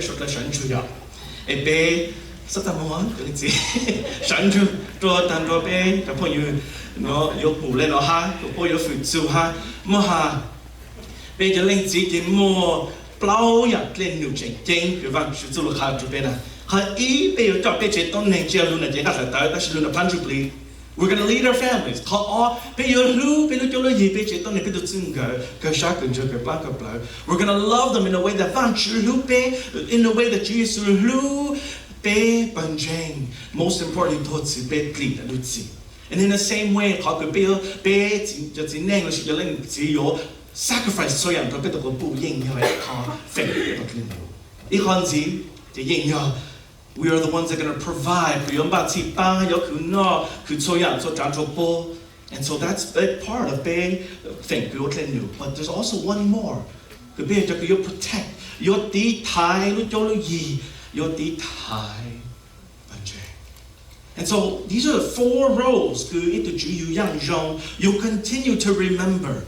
suav dlawg sawv ntsug yom. Es peb xab tag moog, cov leej txiv, sawv ntsug rua taag nrua peb cov phooj ywg yuav pum le nuav hab, cov phooj ywg yuav fwm txug hab, muab has. Peb cov leej txiv ces muaj plaub yaam dlej num tseem ceeb kws Vaajtswv txuj lug qha rua peb na. Qhov ib, peb yuav coj peb tsev tuab neeg, tsi yog lug nam ces nqaj hlawv tawv, tab sis lug nam phab ntsuj plig. We're gonna lead our families. Qhov ob, peb yuav hlub peb lub cuab lub yig, peb tsev tuab neeg, peb tug txij nkawm, kawg sab kawg ntsug, kawg plaab kawg plawv. We're gonna love them in a way that Vaajtswv hlub peb, in a way that Tswv Yexus hlub peb pawg ntseeg. Most importantly, tuag txug peb dlim lub txim. And in the same way, qhov kws peb, peb cov txiv neej lossis cov leej txiv yuav sacrifice txhua yaam rua peb tug quas puj yeej yog ib qho feem, ib qho ntxiv ces yeej yog we are the ones that gonna provide, kws yuav npaj txhij paab, yuav khwv noj khwv txhua yaam txhua tsaav rua puab. And so that's a big part of peb feem kws ua dlej num. But there's also one more, kws peb yog cov kws yuav protect, yuav tiv thaiv lub cuab lub yig, yuav tiv thaiv pawg ntseeg. And so these are the four roles kws ib tug tswv yug yaaj zoo yuav continue to remember.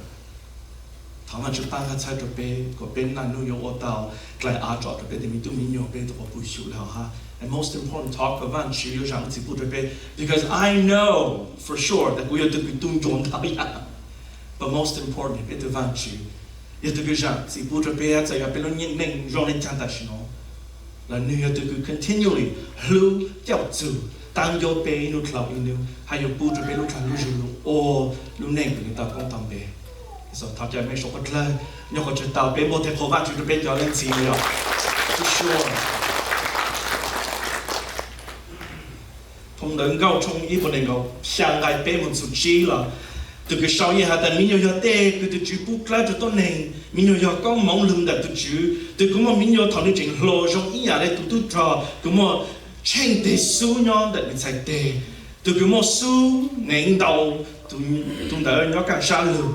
Thov Vaajtswv paab hab txhawb rua peb kuas peb naj nub yuav ua tau dlai av tsom rua peb tej me tub me nyuam, peb tug quas puj xyum le hab. And most important, thov kuas Vaajtswv yuav zam lub txim pub rua peb, because I know for sure that kuv yog tug kws tu ncua ntau yam. But most important, peb tug Vaajtswv yog tug kws zam txim pub rua peb, txawm yog peb lub neej zoo le caag tam sim nuav los nwg yog tug kws continually hlub, caum txug, taab ncuab peb ib nub dlhau ib nub, hab yuav pub rua peb lub dlaag lub zug lug ua lub neej kws nwg tau koob tau npe. So thov caw mej suav dlawg nyob qhov tsawg tau peb npuaj tej qhua Vaajtswv rua peb cov leej txiv yom. Phoo Ntawv Nkauj tshooj ib puas nees nkaum xya nqai peb moog txug tsib los, tug kws sau yeej has tas, mi nyuas yog tej kws tug Tswv pub dlawb rua tuab neeg, mi nyuas yog koob moov lug ntawm tug Tswv, tug kws muaj mi nyuas thaum nwg tseem hluas zoo ib yam le tug tub rog kws muaj tsheej teg xub nyob ntawm nwg txhais teg, tug kws muaj xub neev ntau, tug ntawd nyob kaaj sab lug.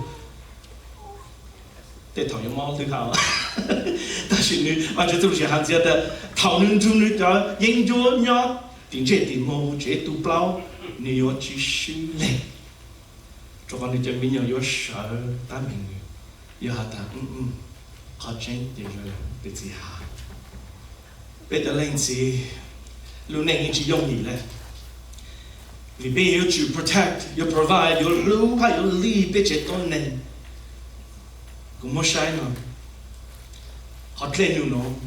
Tej thaum yuav mob ntwg hab, tab sis nwg Vaajtswv txuj lug has ntxiv tas, thaum nwg nrug nwg cov yeeb ncuab nyob tim ntsej tim muag tsev tu plaub, nwg yuav tsi swb leeg, rua qhov nwg cov mi nyuas yuav sawv tab meeg nwg. Yog has tas, qhov tseeb ces yog tug txiv has. Peb cov leej txiv, lub neej yeej tsi yooj yim le, vim peb yuav tsum protect, yuav provide, yuav hlub hab yuav lead peb tsev tuab neeg. Kuv muab saib no, qhov dlej num nuav,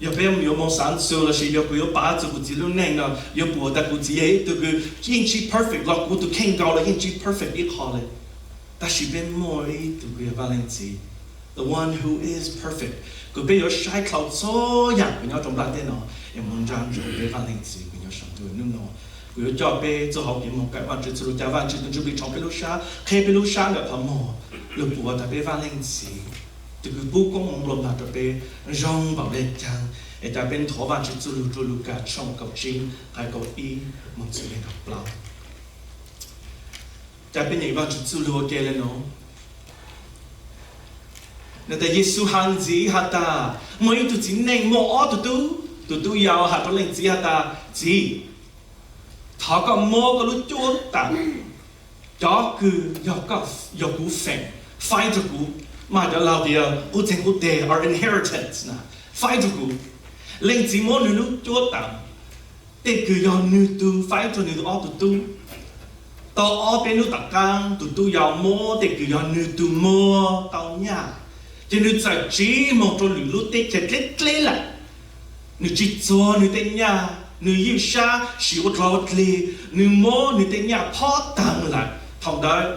yog peb yuav moog xaav txug lossis yog kuv yuav pav txug kuv txiv lub neej no, yuav pum tas kuv txiv yog ib tug kws yeej tsi perfect los kuv tug kheej nkaus los yeej tsi perfect ib qho le. Tab sis peb muaj ib tug kws yog Vaaj Leej Txiv, the one who is perfect, kws peb yuav saib dlhau txhua yaam kws nyob rua nplaj teb no, es moog ntsa ntsoov peb Vaaj Leej Txiv kws nyob saum ntuj. Nub no kuv yuav coj peb txuj hauv kev moog kawm Vaajtswv txuj lug, ca Vaajtswv tug Ntsuj Plig tshoov peb lub sab, qheb peb lub sab ntawm qhov muag, lug pum tas peb Vaaj Leej Txiv, tug kws pub koob moov nplua npaag rua peb, zoo npaum le caag, es ca peb nthuav Vaajtswv txuj lug rua Lukas tshooj kaum tsib nqai kaum ib moog txug le kaum plaub. Ca peb nyeem Vaajtswv txuj lug ua ke le nuav. Nwg tas, Yexus has ntxiv has tas, muaj ib tug txiv neej muaj ob tug tub. Tug tub yau has rua leej txiv has tas, Txiv, thov koj muab koj lub cuab taam, cov kws yog kuv feem, faib rua kuv. Mas cov laug tias qub txeeg qub teg, our inheritance na, faib rua kuv. Leej txiv muab nwg lub cuab taam, tej kws yog nwg tug, faib rua nwg ob tug tub. Tau ob peb hnub tom qaab, tug tub yau muab tej kws yog nwg tug muag tau nyaj, ces nwg txawm tsiv moog rua lwm lub teb chaws dleb dleb lawm. Nwg tsi txuag nwg tej nyaj, nwg ywj sab sim ua dlog ua dlig, nwg muab nwg tej nyaj phob taag lawm. Thaum ntawd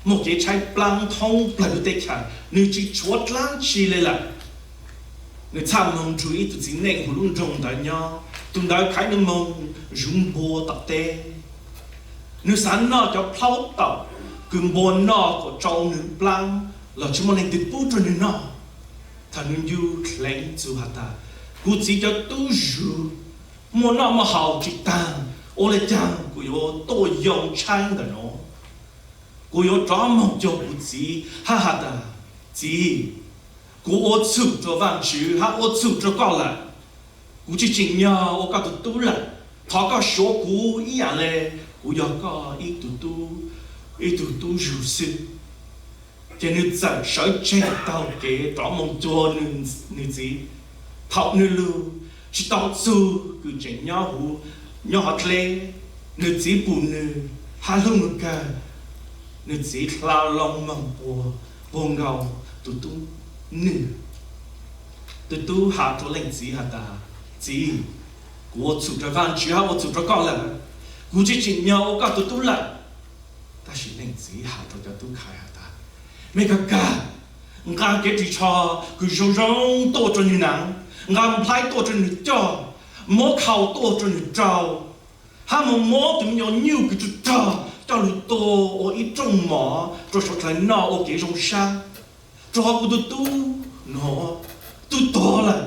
muaj kev tshaib plaab thoob plawg lub teb chaws, nwg tsi tshuav dlaab tsi le lawm. Nwg txhaj moog nrug ib tug txiv neej huv lub nroog ntawd nyob. Tug ntawd khaiv nwg moog zuv npua tom teb. Nwg xaav noj cov plhaub taum kws npua noj kuas tsau nwg plaab los tsi muaj leej twg pub rua nwg noj. Thaum nwg ncu dleev txug has tas, kuv txiv cov tub zug muaj noj muaj haus tsi taag, ua le caag kuv yuav tuaj yoo tshaib ntawm nuav? Kuv yuav rov moog cuag kuv txiv hab has tas, Txiv, kuv ua txhum rua Vaajtswv hab ua txhum rua koj lawm. Kuv tsi tseem nyog ua koj tug tub lawm. Thov koj suav kuv ib yam le kuv yog koj ib tug tub, ib tug tub zug xwb. Ces nwg txawm sawv tsees taug kev rov moog cuag nwg txiv. Thaum nws lug tsis tau txug kws tseem nyob huv, nyob hauv dleb, nws txiv pum nws hab hlub nws kawg, nws txiv hla loo moog puag, puag nkaus tug tub nwg. Tug tub has rua leej txiv has tas, Txiv, kuv ua txhum rua Vaajtswv hab ua txhum rua koj lawm. Kuv tsi tseem nyog ua koj tug tub lawm. Tab sis leej txiv has rua cov tub khaiv has tas, Mej kag kag nqaa kev ris tsho kws zoo zoo tuaj rua nwg naav, nqaa nplhaib tuaj rua nwg coj, muab khau tuaj rua nwg rau, hab moog muab tug me nyuam nyuj kws tsw rog coj lug tua ua ib rooj mov rua suav dlawg noj ua kev zoo sab. Rua qhov kuv tug tub nuav tub tuag lawm,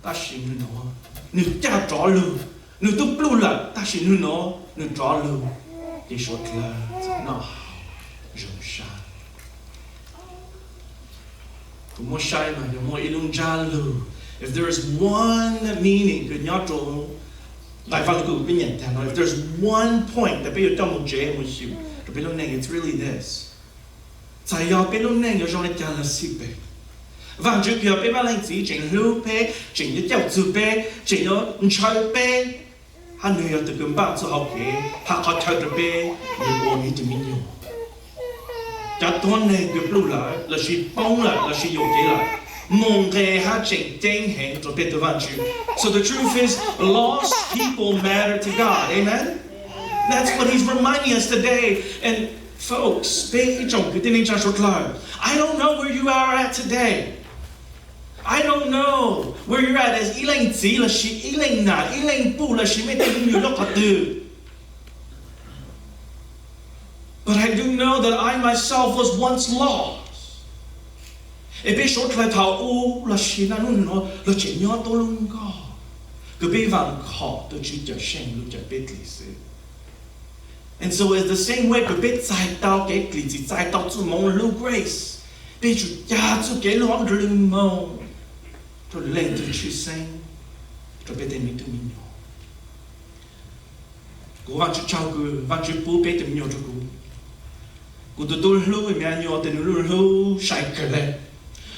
tab sis nwg nuav nwg caj rov lug. Nwg tub pluj lawm, tab sis nwg nuav nwg rov lug, ces suav dlawg txawm noj haus zoo sab. Kuv muab saib mas yog muaj ib lub ntsab lug, if there is one meaning kws nyob rua nqai Vaaj Lug Kub peb nyeem taag no, if there is one point that peb yuav coj moog tsev moog xyum rua peb lub neej, it's really this. Txawm yog peb lub neej yuav zoo le caag los xij pem, Vaajtswv kws yog peb Vaaj Leej Txiv tseem hlub peb, tseem yuav coj txug peb, tseem yuav ntshaw peb, hab nwg yog tug kws npaaj txuj hau kev hab qhov chaw rua peb lug ua nwg tug me nyuam. Cov tuab neeg kws pluj lawm lossis poob lawm lossis yuam kev lawm, moog nqe hab tseem ceeb heev rua peb tug Vaajtswv. So the truth is, lost people matter to God. Amen? That's what he's reminding us today. And folks, peb ib tsoom kwv tij neej tsaa suav dlawg, I don't know where you are at today. I don't know where you're at as ib leej txiv lossis ib leej nam, ib leej puj lossis mej tej me nyuam nyob qhov twg. But I do know that I myself was once lost. Es peb suav dlawg thaum u lossis naj nub nuav los tseem nyob tuab lub nkoj kws peb vaam khom tug Tswv cawm seej lug cawm peb dlim xwb. And so it's the same way kws peb txais tau kev dlim txim, txais tau txuj moov lub grace, peb tsum ca txuj kev lub hom nrug lug moog rua leej twg tshwj xeeb rua peb tej me tub me nyuam. Kuv Vaajtswv tsaug kws Vaajtswv pub peb tug me nyuam rua kuv. Kuv tug tub hlub me nyuam tes nwg lub hlub sai kawg le.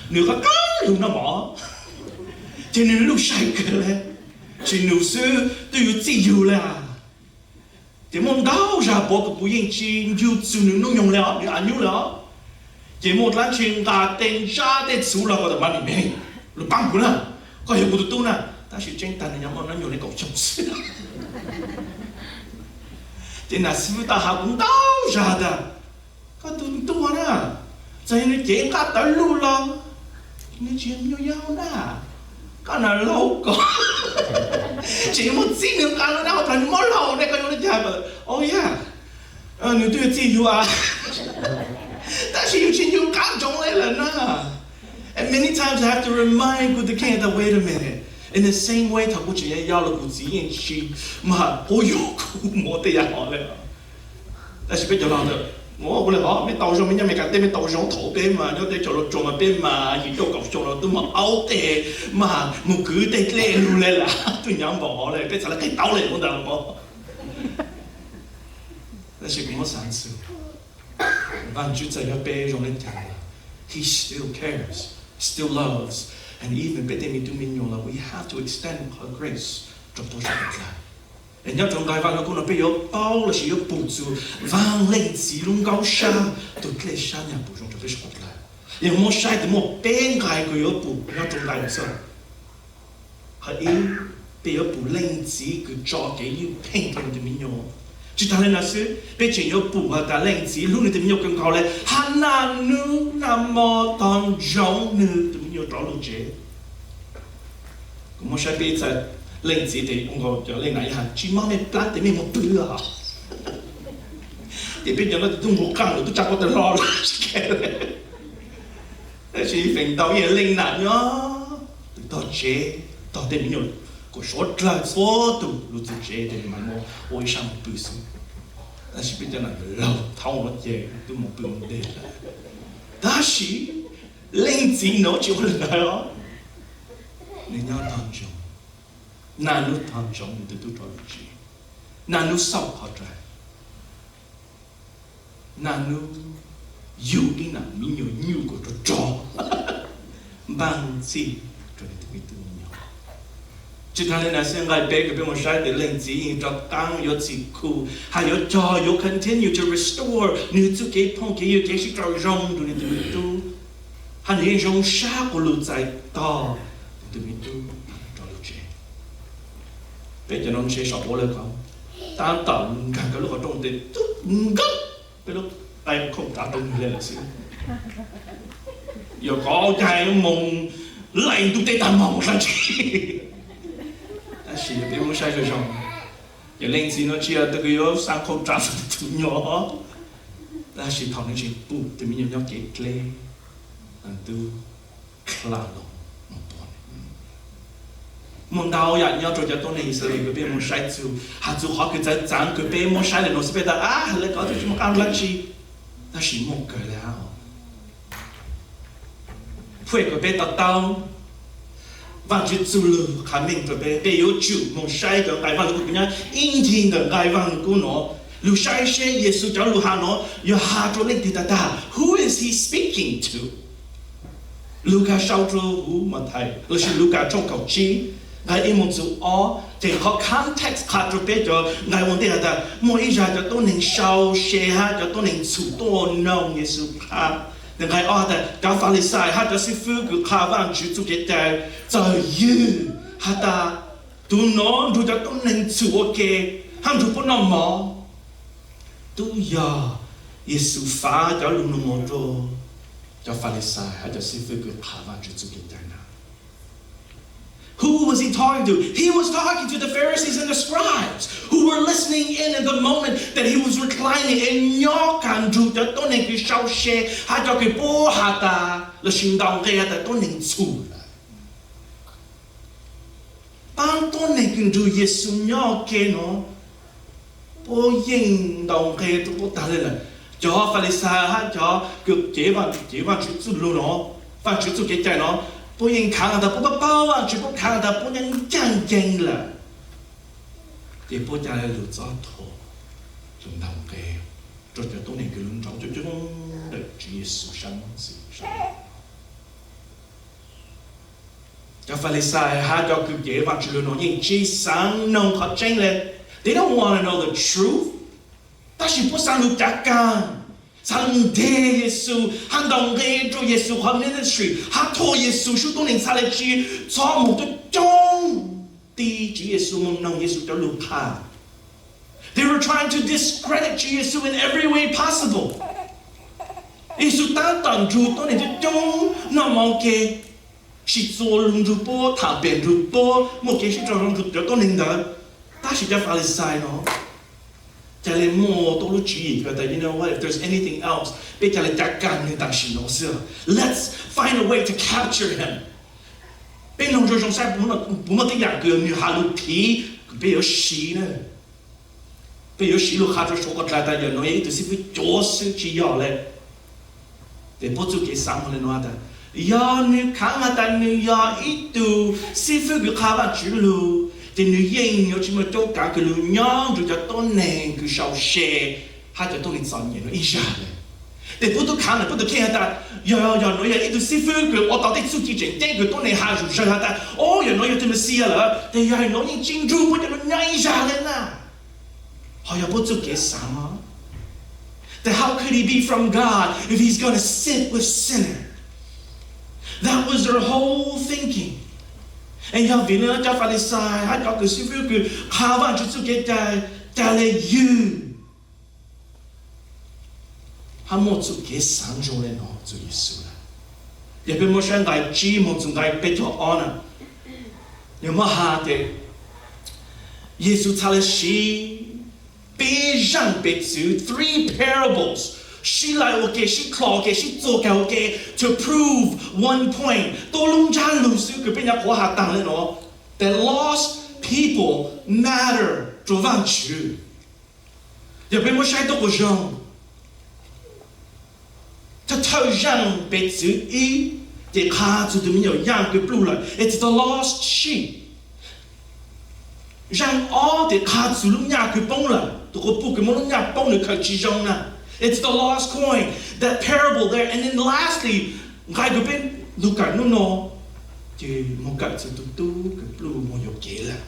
Nwg qab qab lug noj mov, ces nwg lub sai kawg le. Tsis nug xwb twb yuav txij yug le. Ces muaj ntau zag puav kws kuv yeej tsis ncu txug nwg nub nyoog le os, nwg av nyub le os. Ces muaj dlaab tsi nqaa tej ntsab tej txhuv los kuv tas mas nwg me, lug paab kuv na, koj yog kuv tug tub na. Tab sis tseeb tag nwg nyob muaj nub nyoog le kaum xyoo xwb. Ces nam xib fwb tau has kuv ntau zag tas, koj tug tub na, txawm yog nwg cev nqaj tawv lug los nwg tsis yog me nyuam yaus na. Koj nam laug koj, tseem yuav muaj txij nwg nqaa lug dab hov tag nwg mob laug ne, koj yuav le caag? Oh yeah, nwg twb yuav txij yug a, tab sis yug tsis yug qab ntsoov le lawm na. And many times I have to remind kuv tug kheej tas, wait a minute, in the same way thaum kuv tseem yau los kuv txiv yeej tsis mas quab yug kuv mus ua tej yam hov le. Tab sis peb cov laug ntawd, ua kuv le hov, mej tau zoo, mej nyob Amelikas teb mej tau zoo, thaum peb mas nyob teb chaws Los Tsuas mas peb mas yim caum kaum xyoo los tub mas aub tes mas mus kwv tej dlej lug le lawm, tub nyav npaum hov le, peb txhad le qig tau le ua ntawd os. Tab sis kuv muab xaav xwb, Vaajtswv txawm yog peb zoo le caag, he still cares, still loves, and even peb tej me tub me nyuam los we have to extend qhov grace rua puab suav dlawg. Es nyob rua nqai Vaaj Lug Kub no peb yuav paub lossis yuav pum txug Vaaj Leej Txiv lub nkaub sab, tug dlej sab nyag pum zoo rua peb suav dlawg. Yog muab saib tes muaj peb nqai kws yuav pum nyob rua nqai no xwb. Qhov ib, peb yuav pum Leej Txiv kws tso kev ywj pheej rua nwg tug me nyuam. Tsis taag le nuav xwb, peb tseem yuav pum has tas Leej Txiv hlub nwg tug me nyuam kawg nkaus le, hab naj nub naj mo tog ntsoov nwg tug me nyuam rov lug tsev. Kuv muab saib peb txhais Leej Txiv tes ua nkaus cov leej nam ib has, tsis mob mej plab tes mej moog pw os. Ces peb cov no tes tub nqus qaaj lawm, tub tsa quaj tawg hlo lawm. Tab sis feem ntau ib yam leej nam nyob tog tsev, tog tej me nyuam kuas suav dlawg txhua tug lug txug tsev tes mas muab ua ib sab moog pw xwb. Tab sis peb cov nam laug thaub no ces tub moog pw ua ntej lawm. Tab sis Leej Txiv nuav tsis ua le ntawd os. Nwg nyob tog ntsoov, naj nub tog ntsoov nwg tug tub rov lug tsev, naj nub xauj qhov rais, naj nub yug ib nam me nyuam nyuj kuas rog rog npaaj txhij rua nwg tug me tub me nyuam. Tsis tas li ntawd xwb, nqai peb kuv peb mus saib tias Leej Txiv yeej rov qab yuav txhim khu, hais yuav cog, yuav continue to restore nws txuj kev phooj kev ywg, kev sib raug zoo rau nws tus me tub, hais nws yeej zoo sab quas lug txais tog nws tus me tub rov lug tsev. Peb cov no ntshe saum ua lawm ko, tab tom nkag koj lub qhov rooj tes tub nkaus peb lub qai khoom rov rau nws le lawm xwb. Yog koj cai moos laim ntuj teb tag moos dlaab tsi, tab sis peb muab saib zoo zoo, ces Leej Txiv no tsis yog tias kws yuav xa khoom rov tus me nyuam, tab sis thaum nws tseem pum tus me nyuam nyob kev dleb, tub dlha los mus tua. Muaj ntau yam nyob rau cov tuab neeg Yixalayees kws peb muab saib txug, has txug qhov kws txawv txav kws peb muab saib le nuav xwb peb tas a, le koj twb tsis muaj qab dlaab tsi, tab sis muaj kawg le hab. Phuaj kws peb to taub Vaajtswv txuj lug qha meej rau peb, peb yuav tsum moog saib cov nqai Vaaj Lug Kub kws nyob ib ncig ntawm nqai Vaaj Lug Kub no, lug saib seb Yexus cov lug has no yog has rau leej twg tag tag, who is he speaking to? Lukas sau rau huv Mathais lossis Lukas tshooj kaum tsib nqai ib moog txug ob, ces qhov context qha rau peb cov nqai ua ntej has tas muaj ib zag cov tuab neeg sau se hab cov tuab neeg txhum tuaj noog Yexus qha. Nqai ob has tas cov Falixais hab cov xib fwb kws qha Vaajtswv txuj kev cai txawm ywg has tas tus no nrug cov tuab neeg txhum ua ke hab nrug puab noj mov. Tub yog Yexus fav cov lug nug moog rau cov Falixais hab cov xib fwb kws qha Vaajtswv txuj kev cai na. Who was he talking to? He was talking to the Pharisees and the scribes who were listening in at the moment that he was reclining, es nyob kag nrug cov tuab neeg kws sau se hab cov kws puab has tas lossis ntaus nqe has tas tuab neeg txhum lawm. Paab tuab neeg kws nrug Yexus nyob ke no, puab yeej ntaus nqe rua puab tag le lawm. Cov Falixais hab cov kws cev, cev Vaajtswv txuj lug no, Vaajtswv txuj kev cai no, puab yeej khaav has tas puab paub paub Vaajtswv, puab khaav has tas puab ncaaj ncaaj nceeg lawm. Ces puab ca le lug txob thuam, lug ntaus nqe rua cov tuab neeg kws lug nrauj coob coob ntawm Tswv Yexus sab xwb. Cov Falixais hab cov kws cev Vaajtswv lug no yeej tsi xaav noog qhov tseeb le. They don't want to know the truth. Tab sis puab xaav lug cav kaag, xaav lug nteg Yexus hab ntaus nqe rua Yexus qhov ministry hab thuam Yexus sub tuab neeg txhad le tsi txhob moog tuaj coob ti Tswv Yexus, moog noog Yexus cov lug qha. They were trying to discredit Tswv Yexus in every way possible. Yexus tab tom nrug tuab neeg coob coob noj mov ke, sim txuas lug nrug puab, tham pem nrug puab, muaj kev sib raug zoo nrug cov tuab neeg ntawd. Tab sis cov Falixais no ca le muaj tuab lub tswv yim has tas, you know what, if there's anything else, peb ca le cav kaag nwg tam sim no xwb. Let's find a way to capture him. Peb noog zoo zoo saib puas muaj tej yaam kws nwg has lug phiv kws peb yuav siv na. Peb yuav siv lug qha rua suav qhov dlai tas yawm no yog ib tug xib fwb cuav xwb, tsi yog le. Ces puab txuj kev xaav moog le no tas, yog nwg khaav has tas nwg yog ib tug xib fwb kws qha Vaajtswv lug, ces nwg yeej yuav tsi muaj cuab kaav kws lug nyob nrug cov tuab neeg kws sau se hab cov tuab neeg txom nyem no ib zag le. Ces puab tub khaav na, puab tub kheej has tas, yog, yog no yog ib tug xib fwb kws ua tau tej txuj ci tseem ceeb kws tuab neeg has zug zawg has tas, o, yog no yog tug Mexiyas lawm, ces yog no yeej tsi nrug puab cov lug nyob ib zag le na. Ho yog puab txuj kev xaav os. Then how could he be from God if he's gonna sit with sinner? That was their whole thinking. Es yog vim le cov Falixais hab cov kws xib fwb kws qha Vaajtswv txuj kev cai, ca le ywg hab muaj txuj kev xaav zoo le no txug Yexus lawm. Yog peb muab saib nqai tsib moog txug nqai peb caug ob na, yog muab has tas Yexus txhad le siv peb zaaj peb txwv, three parables, sib lais ua ke, sib dlhau ua ke, sib txuag kag ua ke to prove one point, tuab lub ntsab lug xwb kws peb nyuam qhuav has taag le no, that lost people matter rua Vaajtswv. Yog peb muab saib tuab quas zoog, thawj thawj zaaj peb txwv ib, ces qha txug tug me nyuam yaaj kws pluj lawm, it's the lost sheep. Zaaj ob ces qha txug lub nyaj kws poob lawm, tug quas puj kws muab lub nyaj poob nws khaws tsi zoo na, it's the lost coin, that parable there. And then lastly, nqai kws peb lug kawm nub no, Ces moog kawm txug tug tub kws pluj moog yuam kev lawm.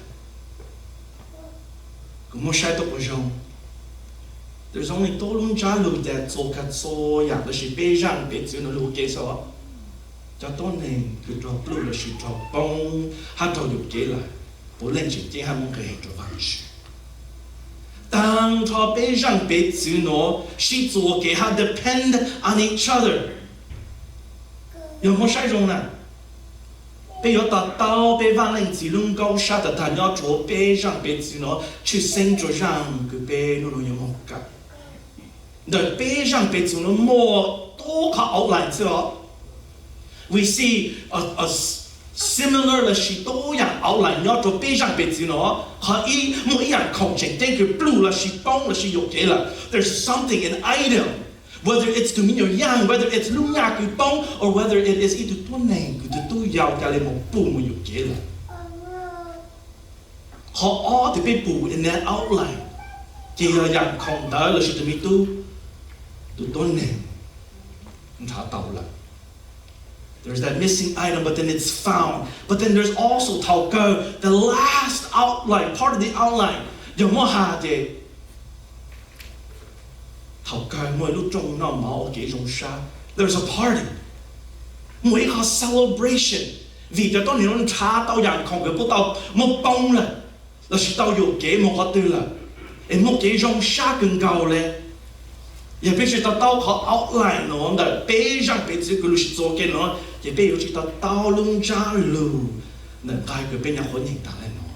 Kuv muab saib tau ua zoo, there's only tub lub ntsab lug tas txhua kag txhua yaam lossis peb zaaj peb txwv nuav lug ua ke xwb. Cov tuab neeg kws raug pluj lossis raug poob hab raug yuam kev lawm, puav leej tseem ceeb hab muaj nqis rua Vaajtswv. Taag nrho peb zaaj peb txwv nuav sib txuas kev hab depend on each other. Yog muab saib zoo na, peb yuav to taub peb Vaaj Leej Txiv lub nkauj sab tag tag nyob rua peb zaaj peb txwv nuav, tshwj xeeb rua zaaj kws peb nub nuav yuav moog kawm. Ntawm peb zaaj peb txwv nuav muaj tub qhov outline xwb os. We see a, a similar lossis tub yaam outline nyob rua peb zaaj peb txwv nuav. Qhov ib, muaj ib yaam khoom tseem ceeb kws pluj lossis poob lossis yuam kev lawm. There's something, an item, whether it's tus me nyuam yaaj, whether it's lub nyaj kws poob, or whether it is ib tug tuab neeg kws tug tub yau ca le moog puj moog yuam kev lawm. Qhov ob tug peb pum in that outline, ces yog yaam khoom ntawd lossis tus me tub, tus tuab neeg nrhav tau lawm. There's that missing item, but then it's found. But then there's also thaum kawg, the last outline, part of the outline, yog muab has ces thaum kawg muaj ib lub rooj noj mov ua kev zoo sab. There's a party. Muaj ib qho celebration vim cov tuab neeg nrhav tau yaam khoom kws puab tau muab poob lawm lossis tau yuam kev moog qhov twg lawm, es muaj kev zoo sab kawg nkaus le. Yog peb tsi to taub qhov outline nuav ntawm peb zaaj peb txwv kws lug sib txuas ke nuav, ces peb yuav tsi to taub lub ntsab lug ntawm nqai kws peb nyuam qhuav nyeem taag le nuav.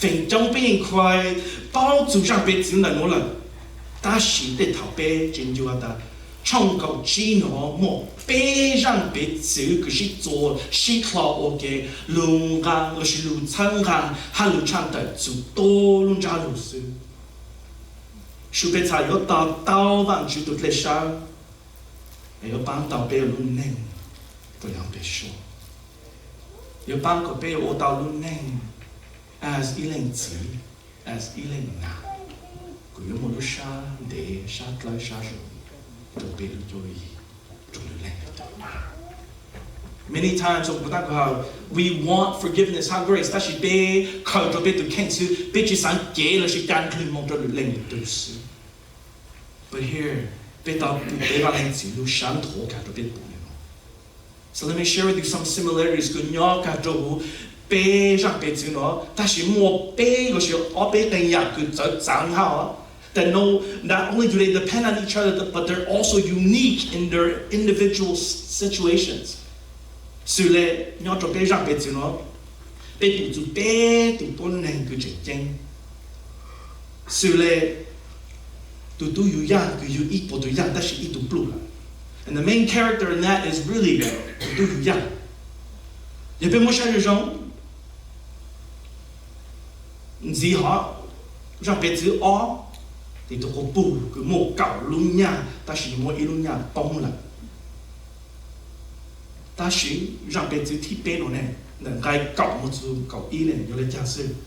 Feem coob peb yeej khuai paub txug zaaj peb txwv ntawm nuav lawm, tab sis tej thaum peb tseem yuav tas tshooj kaum tsib nuav muaj peb zaaj peb txwv kws sib txuas sib dlho ua ke lug nqaa lossis lug txhawb nqaa hab lug tshaj tawm txug tub lub ntsab lug xwb. Sub peb txhad yuav to taub Vaajtswv tug dlej sab, yuav paab tau peb ua lub neej rua yaam peb suab, yuav paab kom peb ua tau lub neej as ib leej txiv, as ib leej nam, kws yuav muaj lub sab ntev sab dlawb sab zoo rua peb lub cuab yig, rua lwm leej lwm tug. Many times kuv taab kuv has, we want forgiveness, have grace, tab sis peb khaws rua peb tug kheej xwb, peb tsi xaav cev lossis ca nklig moog rua lwm leej lwm tug xwb. But here, peb tau pum peb Vaaj Leej Txiv lub sab nthuav kag rua peb pum le nuav. So let me share with you some similarities kws nyob kag rua huv peb zaaj peb txwv nuav, tab sis muaj peb lossis ob peb qee yaam kws txawv txav hab, that no, not only do they depend on each other, but they're also unique in their individual situations. Xws le nyob rua peb zaaj peb txwv nuav, peb pum txug peb tug tuab neeg kws tseem ceeb. Xws le tug tub yug yaaj kws yug ib puas tug yaaj tab sis ib tug pluj lawm. And the main character in that is really tug tub yug yaaj. Yog peb muab saib zoo zoo, ntxiv hov, zaaj peb txwv ob, tes tug quas puj kws muaj kaum lub nyaj tab sis muaj ib lub nyaj poob lawm. Tab sis zaaj peb txwv thib peb nuav ne, ntawm nqai kaum moog txug kaum ib ne, yog le caag xwb?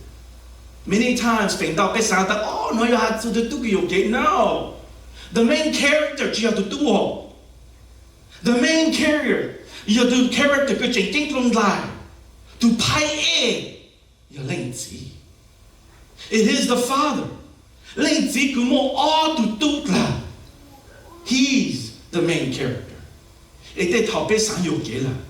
Many times feem ntau peb xaav tas, o, nuav yog has txug tug tub kws yuam kev. No, the main character tsi yog tug tub os. The main character yog tug character kws tseem ceeb dlua nqai, tug phaj ej, yog leej txiv. It is the father. Leej txiv kws muaj ob tug tub dlaag, he's the main character. Es tej thaum peb xaav yuam kev lawm,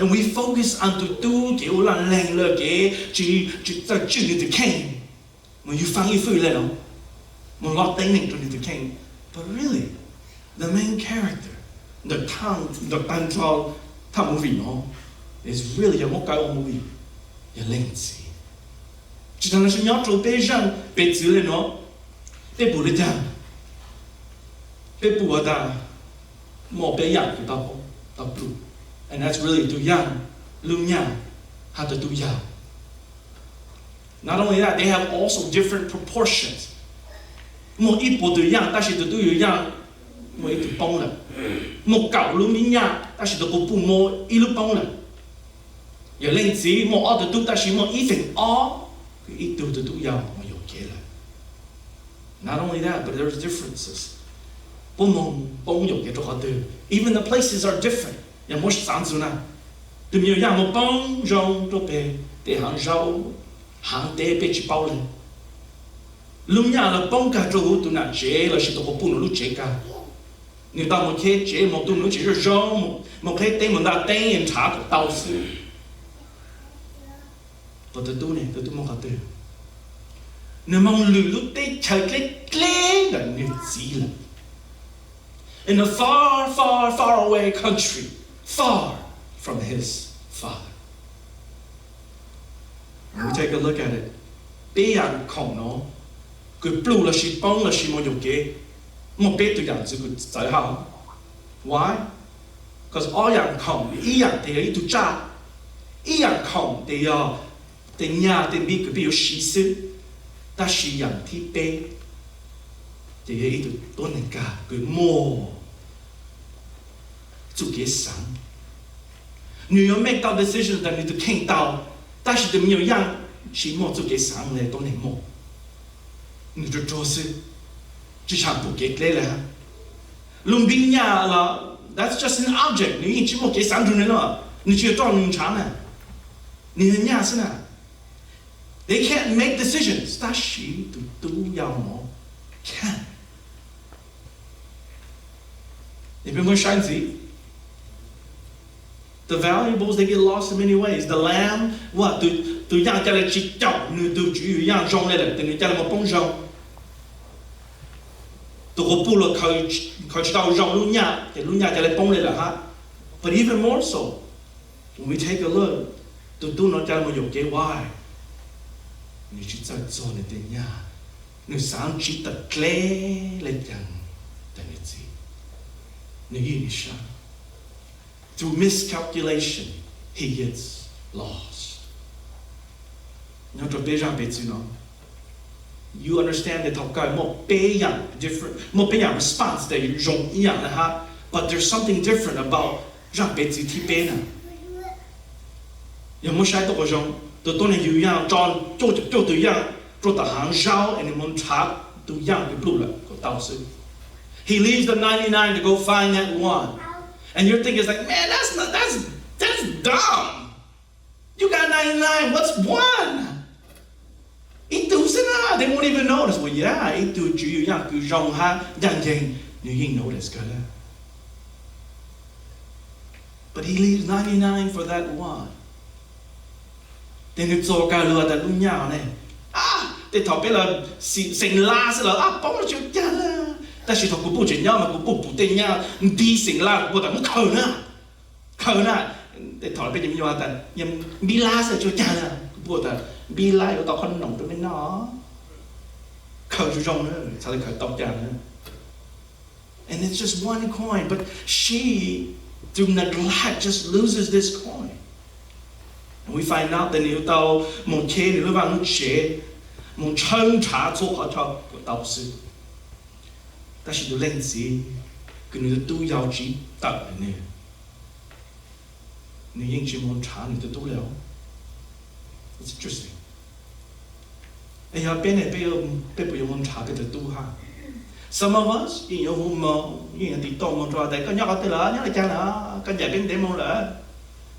and we focus on tug tub kev ua laj leeg le kev tsi, tsi txawj tswj nwg tug kheej, moog yug faab ib fwj le nuav, moog loj teeb meem rua nwg tug kheej. But really, the main character ntawm tag nrho thaj movie nuav, is really, yog muab kaw ua movie, yog leej txiv. Tsi taag le sib nyob rua peb zaaj peb txwv le nuav, peb pum le caag? Peb pum has tas muaj peb yaam kws tau pluj, and that's really tug yaaj, lub nyaj, hab tug tub yug. Not only that, they have also different proportions. Muaj ib puas tug yaaj tab sis tug tub yug yaaj muaj ib tug poob lawm. Muaj kaum lub me nyaj tab sis tug quas puj muaj ib lub poob lawm. Yog leej txiv muaj ob tug tub tab sis muaj ib feem ob, kws ib tug tug tub yug moog yuam kev lawm. Not only that, but there's differences. Puab moog poob yuam kev rua qhov twg? Even the places are different. Yog muab xaav txug na, Tus me nyuam yaaj moog poob zoo rua peg tej haav zaub, haav teb peb tsi paub le. Lub nyaj los poob kag rua huv tus nam tsev lossis tus quas puj nuav lub tsev kag. Nwg tau moog cheb tsev, moog tu nwg lub tsev zoo zoo, moog qheb teeb moog ntaaj teeb nrhav kom tau xwb. Tus tub ne, tus tub moog qhov twg? Nwg moog lwm lub teb chaws dleb dleb ntawm nwg txiv lawm. In a far, far, far away country, far from his father. Take a look at it. Peb yaam khoom nuav, kws pluj lossis poob lossis moog yuam kev, muaj peb tug yaam ntxwv kws txawv hab. Why? Cause ob yaam khoom, ib yaam tes yog ib tug tsaj, ib yaam khoom tes yog tej nyaj tej npib kws peb yuav siv xwb. Tab sis yaam thib peb ces yog ib tug tuab neeg kag kws muaj txuj kev xaav. Nwg yuav make tau decision tas nwg tus kheej tau, tab sis tus me nyuam yaaj tsi muaj txuj kev xaav le tuab neeg muaj. Nwg ruag ruag xwb, tsi tshua pum kev dleb le hab. Lub npib nyaj los, that's just an object, nwg yeej tsi muaj kev xaav nrug nwg le, nwg tsi yog roj nwg nrhav na, nwg yog nyaj xwb na. They can't make decisions, tab sis tus tub yau nuav can. Peb muab saib ntxiv, the valuables, they get lost in many ways. The lamb, ua, tus yaaj ca le tsi caum nwg tug tswv yug yaaj zoo le lawm tes nwg ca le moog poob zoo. Tus quas puj los khaws tsi tau zoo lub nyaj ces lub nyaj ca le poob le lawm hab. But even more so, when we take a look, tus tub nuav ca le moog yuam kev, why? Nwg tsi txawj txuag nwg tej nyaj, nwg xaav tsi tawm dleb le caag ntawm nwg txiv, nwg ywj nwg sab. Through miscalculation, he gets lost. Nyob rua peb zaaj peb txwv nuav, you understand that thaum kawg muaj peb yaam different, muaj peb yaam response tes zoo ib yaam le hab, but there's something different about zaaj peb txwv thib peb na. Yog muab saib tuab quas zoo, tus tuab neeg yug yaaj tso cuaj caum cuaj tug yaaj rua tom haav zaub es nwg moog nrhav tug yaaj kws pluj lawm kom tau xwb. He leaves the ninety-nine to go find that one. And your thing is like, man, that's not, that's, that's dumb. You got ninety-nine, what's one? Ib tug xwb na, they won't even notice. Well, yeah, ib tug tswv yug yaaj kws zoo hab ncaaj nceeg, nwg yeej notice kawg le. But he leaves ninety-nine for that one. Tes nwg txuas kag lug tas lub nyaj ne, tej thaum peb los xeem lab xwb los poob tsi ua caag le. Tab sis thaum kuv puj tseem nyob mas kuv puj pum tej nyaj npib xeem lab, kuv puj tas muab khaws na, khaws na. Tej thaum peb cov me nyuam tas npib lab xwb tsi ua caag le, kuv puj tas npib lab yuav tau qhob noom rua mej noj. Khaws zoo zoo na, txhad le khaws tau caag na. And it's just one coin, but she, through neglect, just loses this coin. And we find out that nwg yuav tau moog cheb nwg lub vaaj lub tsev, moog ntshaw nrhav txhua qhov chaw kom tau xwb. Tab sis tus leej txiv kws nwg tub yau tsiv tawm le nwg, nwg yeej tsi moog nrhav nwg tug tub le. It's interesting. Es yog peb ne, peb puas yuav moog nrhav peb tug tub hab? Some of us yeej yuav hu moog, yeej yuav tiv tauj moog rua tas koj nyob qhov twg lawm, nyob le caag lawm, koj ncaim peb ntev moog lawm,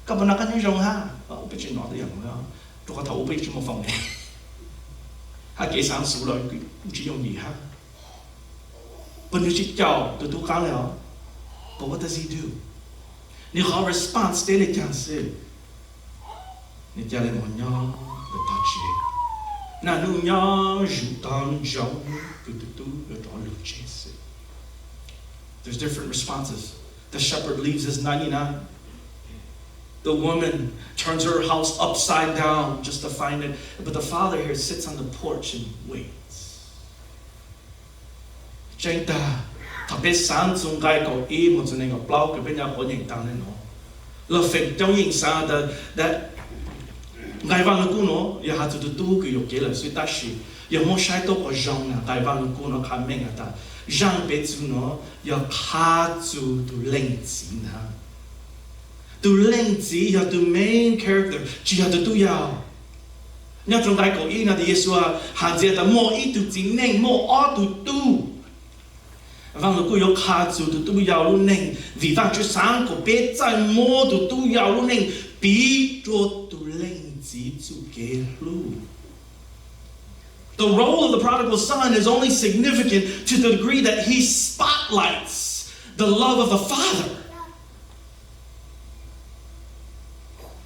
koj puas noj qaab nyob zoo hab? Ua peb tsi nov tej yaam le, rua qhov thaum ub peb tsi muaj phone, hab kev xaav xwv los tsi yooj yim hab. Puas nwg tsi caum tug tub qaab le os? But what does he do? Nwg qhov response teb le caag xwb? Nwg ca le moog nyob lawm tog tsev, naj nub nyob zuv tog ntsoov kws tug tub yuav rov lug tsev xwb. There's different responses. The shepherd leaves his ninety-nine. The woman turns her house upside down just to find it. But the father here sits on the porch and waits. Tseeb tag, thaum peb xaav txug nqai kaum ib moog txug neeg kaum plaub kws peb nyob quav nyeem taag le nuav, lug feem coob yeej xaav tas nqai Vaaj Lug Kub nuav yog has txug tug tub kws yuam kev lawm xwb, tab sis yog muab saib tuab quas zoo na, nqai Vaaj Lug Kub nuav qha meej has tas zaaj peb txwv nuav yog qha txug tug leej txiv ntag. Tug leej txiv yog tug main character, tsi yog tug tub yau. Nyob rua nqai kaum ib no tes Yexus has ntxiv tas muaj ib tug txiv neej muaj ob tug tub. Vaaj Lug Kub yuav qha txug tug tub yau lub neej, vim Vaajtswv xaav kuas peb txawj muab tug tub yau lub neej piv rua tug leej txiv txuj kev hlub. The role of the prodigal son is only significant to the degree that he spotlights the love of a father.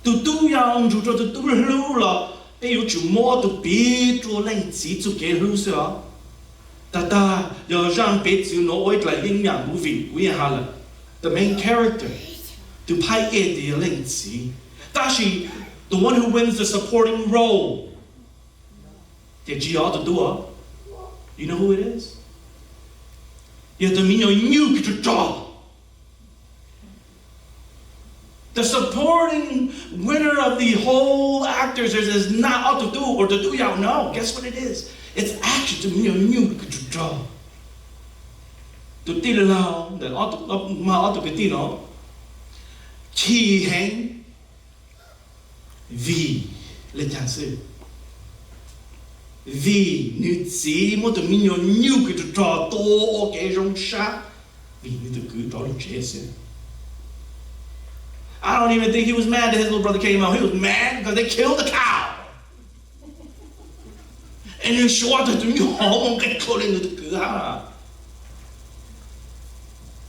Tug tub yau nrug rua tug tub hlub los peb yuav tsum muab tug piv rua leej txiv txuj kev hlub xwb os. Tag tag yog zaaj pev txwv nuav ua ib dlaim yeeb yam movie kuv yeej has lawm, the main character, tug phaib ej tes yog leej txiv. Tab sis the one who wins the supporting role ces tsi yog ob tug tub os. You know who it is? Yog tug miv nyuas nyuj kws rog rog. The supporting winner of the whole actors is, is not ob tug tub or tug tub yau. No, guess what it is? It's actually tug miv nyuas nyuj kws rog rog. Tug tij laug ntawm ob tug, ob tug kwv tij no chim heev. Vim le caag xwb? Vim nws txiv muab tug miv nyuas nyuj kws rog rog tua ua kev zoo sab, vim nws tug kwv rov lug tsev xwb. I don't even think he was mad that his little brother came home. He was mad because they killed the cow. Es nws suav tug tug nyuj hov moog nqe dlhau le nws tug kwv hab.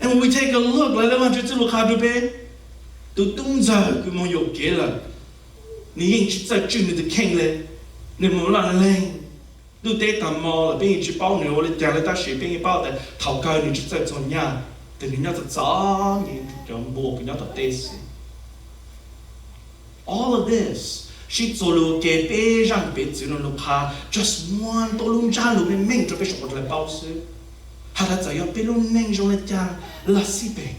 And when we take a look, le Vaajtswv txuj lug qha rua peb, tug tub ntxawg kws moog yuam kev lawm, nws yeej tsi txawj tswj nws tug kheej le. Nws moog laj leeg ntuj teb taag mo lawm, peb yeej tsi paub nws ua le caag le, tab sis peb yeej paub tas thaum kawg nws tsi txawj txug nyaj, tes nws nyob txom txom nyem nrug cov npua kws nyob tom teb xwb. All of this, sib txuas lug ke peb zaaj pev txwv nuav lug qha just one tuab lub ntsab lug meej meej rua peb suav dlawg paub xwb, has tas txawm yog peb lub neej zoo le caag los xij pem,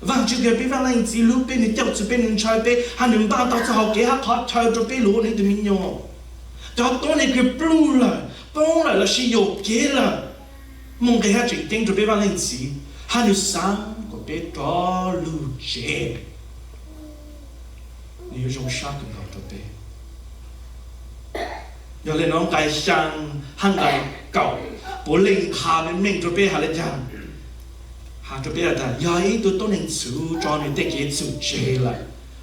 Vaajtswv kws peb Vaaj Leej Txiv hlub peb, nws coj txug peb, nws ntshaw peb, has nws npaj tau txug hauv kev hab qhov chaw rua peb lug ua nws tug miv nyuas. Cov tuab neeg kws pluj lawm, poob lawm lossis yuam kev lawm, moog nqe hab tseem ceeb rua peb Vaaj Leej Txiv, has nws xaav kuas peb rov lug tsev. Nws yuav zoo sab kawg nkaus rua peb. Yog le nuav nqai xyaa hab nqai kaum puav leej qha meej meej rua peb has le caag. Has rua peb has tas yog ib tug tuab neeg txhuv tso nws tej kev txhum tseg lawm,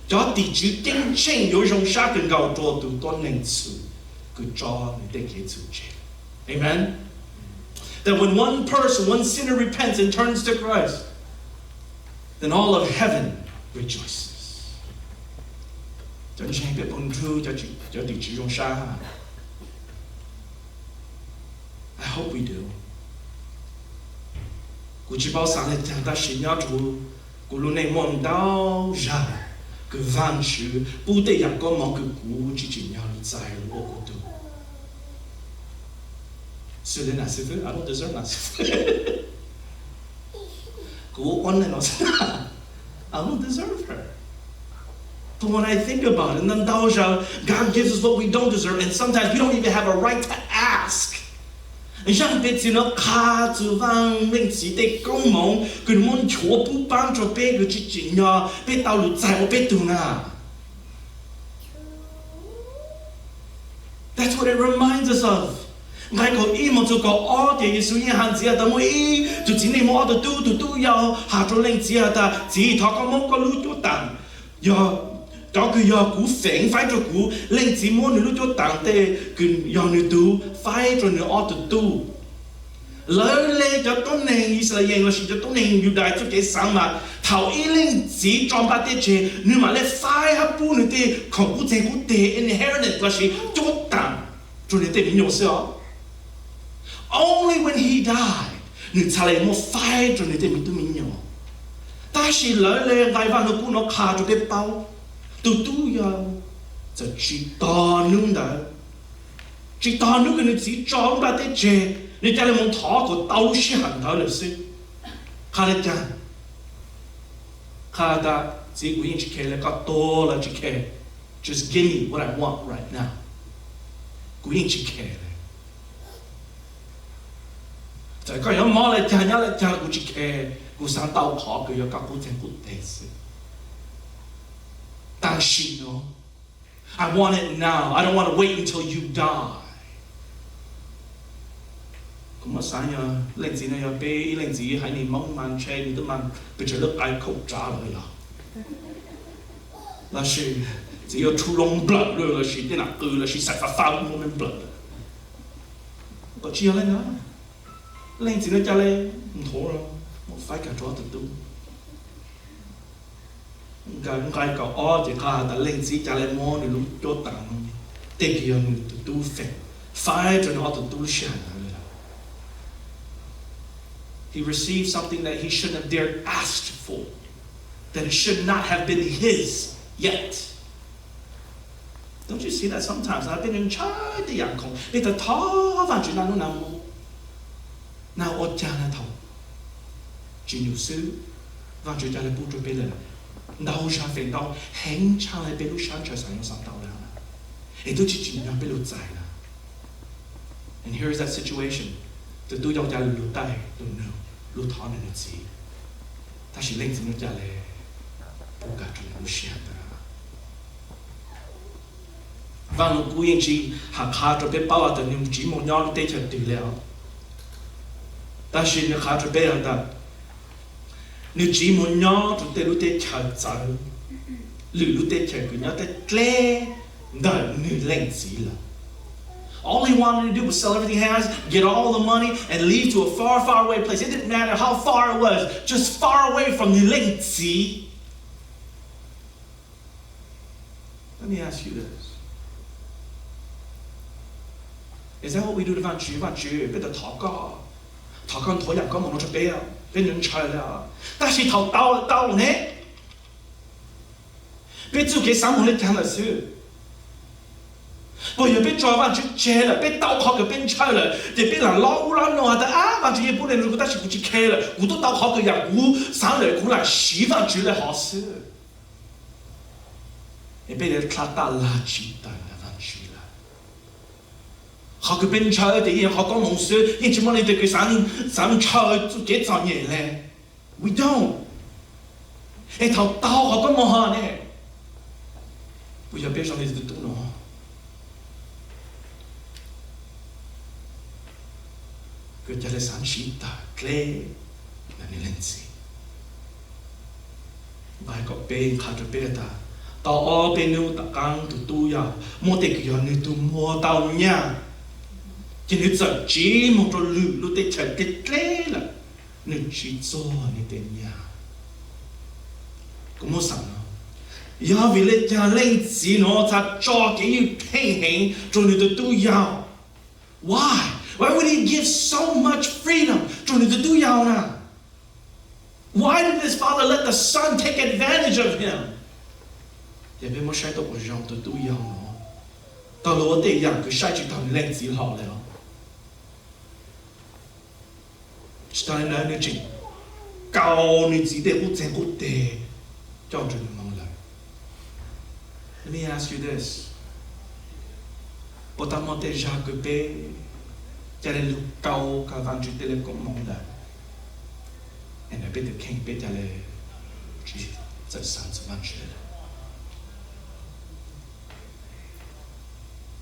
cov tim tswv ceeb tsheej yuav zoo sab kawg nkaus rua tug tuab neeg txhum kws tso nws tej kev txhum tseg. Amen. That when one person, one sinner repents and turns to Christ, then all of heaven rejoices. Cov ntseeg peb puas nrug cov tim tswv zoo sab? I hope we do. Kuv tsi paub xaav le caag tab sis nyob rua kuv lub neej muaj ntau zag kws Vaajtswv pub tej yaam koob moov kws kuv tsi tsim nyog lug txais lug ua kuv tug. Xws le nam xib fwb, I don't deserve nam xib fwb. Kuv ua neej los xwb, I don't deserve her. But when I think about it, ntau ntau zag God gives us what we don't deserve, and sometimes we don't even have a right to ask. Zaaj pev txwv nuav qha txug Vaaj Leej Txiv tej koob moov kws nws muab nchuav pub paab rua peb kws tsi tsim nyog peb tau lug txais ua peb tug na. That's what it reminds us of. Nqai kaum ib moog txug kaum ob ces Yexus yeej has ntxiv tas muaj ib tug txiv neej muaj ob tug tub, tug tub yau has rua leej txiv has tas, Txiv, thov koj muab koj lub cuab taam, yog cov kws yog kuv feem, faib rua kuv. Leej txiv muab nws lub cuab taam tej kws yog nws tug faib rua nws ob tug tub. Lawv le cov tuab neeg Yixalayees lossis cov tuab neeg Yudais txuj kev xaav mas thaum ib leej txiv tso nplaj teb tseg, nws mam le faib hab pub nws tej khoom kub txeeg kub teg, inheritance lossis cuab taam, rua nws tej miv nyuas xwb os. Only when he died, nws txhad le muab faib rua nws tej miv tub miv nyuas. Tab sis lawv le nqai Vaaj Lug Kub nuav qha rua peb paub, tug tub yau txawm tsi tog nub ntawd, tsi tog nub kws nws txiv tso lub nplaj teb tseg, nws ca le moog thov kuas tau lub sij hawm ntawd lawm xwb. Qha le caag? Qha tas, Txiv, kuv yeej tsi care le koj tuag los tsi care, just give me what I want right now. Kuv yeej tsi care le. Txawm koj yuav mob le caag nyob le caag kuv tsi care, kuv xaav tau qhov kws yog koj kub txeeg kub teg xwb. Tam sim no, I want it now. I don't want to wait until you die. Kuv muab xav yog leej txiv no yog peb ib leej txiv haiv neeg Hmoob mas ntshe nws twb mas pes tsawg lub qai khaum tsav lawm yog, lossis txiv yuav rhu loo nplawm lossis tej nam qws lossis xaim fav fav muab me nplawm. Kom tsis yog leej no, leej txiv no cas li nthuav los mus faib kag rau ob tug tub. Nqai kaum ob ces qha has tas leej txiv cas li muab nws lub cuab tam no, tej kws yog nws tus tub feem, faib rau nws ob tug tub lub sij hawm ntawd lawm. He received something that he shouldn't have dared asked for, that it should not have been his yet. Don't you see that sometimes? Peb ntshaw tej yam khoom, peb thov thov Vaajtswv naj nub nag mo, nag ua caag na thaum tsis num xwb, Vaajtswv ca le pub rua peb lawm. Ntau zag feem ntau heev tshaj le peb lub sab ntshaw xav nyob xav tau lawm, es twb tsis tsim nyog peb lug txais na. And here is that situation, tus tub yau ca le lug taij lug nug, lug thov nws nws txiv, tab sis leej txiv nub ca le pub kag rua nws lub sij hawm ntawd. Vaaj Lug Kub yeej tsis has qha rua peb paub has tas nws tsiv moog nyob lub teb chaws twg le os, tab sis nws qha rua peb has tas nws tsiv moog nyob rua tej lub teb chaws txawv, lwm lub teb chaws kws nyob deb dleb ntawm nws leej txiv lawm. All he wanted to do was sell everything he has, get all the money, and leave to a far, far away place. It didn't matter how far it was, just far away from nws leej txiv. Let me ask you this. Is that what we do to Vaajtswv? Vaajtswv, peb tau thov koj, thov koj nthuav yaam koj moog nuav rua peb, peb ntshaw le. Tab sis thaum tau lawm tau ne, peb txuj kev xaav moog le caag lawm xwb. Puas yog peb tso Vaajtswv tseg lawm, peb tau qhov kws peb ntshaw lawm ces peb lam lob ub lob no has tas, ab, Vaajtswv yeej pub le nuav rua kuv tab sis kuv tsis khe lawm, kuv tub tau qhov kws yaam kuv xaav lawm, kuv lam siv Vaajtswv le hov xwb. Es peb le dlha taj lag tsis tawm ntawm Vaajtswv lawm. Qhov kws peb ntshaw ces yeej yog qhov koob moov xwb, yeej tsis muaj leej twg kws xaav ntshaw txuj kev txom nyem le. We don't. Es thaum tau qhov koob moov hov ne, puas yog peb zoo li tus tub no, kws ca le xaav siv tawm dleb ntawm nws leej txiv? Nqai kaum peb qha rua peb tas, tau ob peb nub tom qaab tus tub yau muab tej kws yog nws tug muag tau nyaj, ces nws txawm tsiv moog rua lwm lub teb chaws deb dleb lawm, nws tsis txuag nws tej nyaj. Kuv muab xaav no, yog vim le caag leej txiv nuav txhad tso kev ywj pheej heev rua nws tus tub yau? Why? Why would he give so much freedom rua nws tus tub yau na? Why did this father let the son take advantage of him? Yog peb muab saib tau quas zoo, tus tub yau nuav tau lug ua tej yaam kws saib tsis taug nws leej txiv hlo le os. Tsis tas le ntawd nws tseem kaus nws txiv tej qub txeeg qub teg coj nrug nws moog lawm. Let me ask you this. Puas tau muaj tej zag kws peb ca le lug kaus kag Vaajtswv tej le koob moov lawm, es ntawm peb tus kheej peb ca le tsis txawj xaav txug Vaajtswv lawm?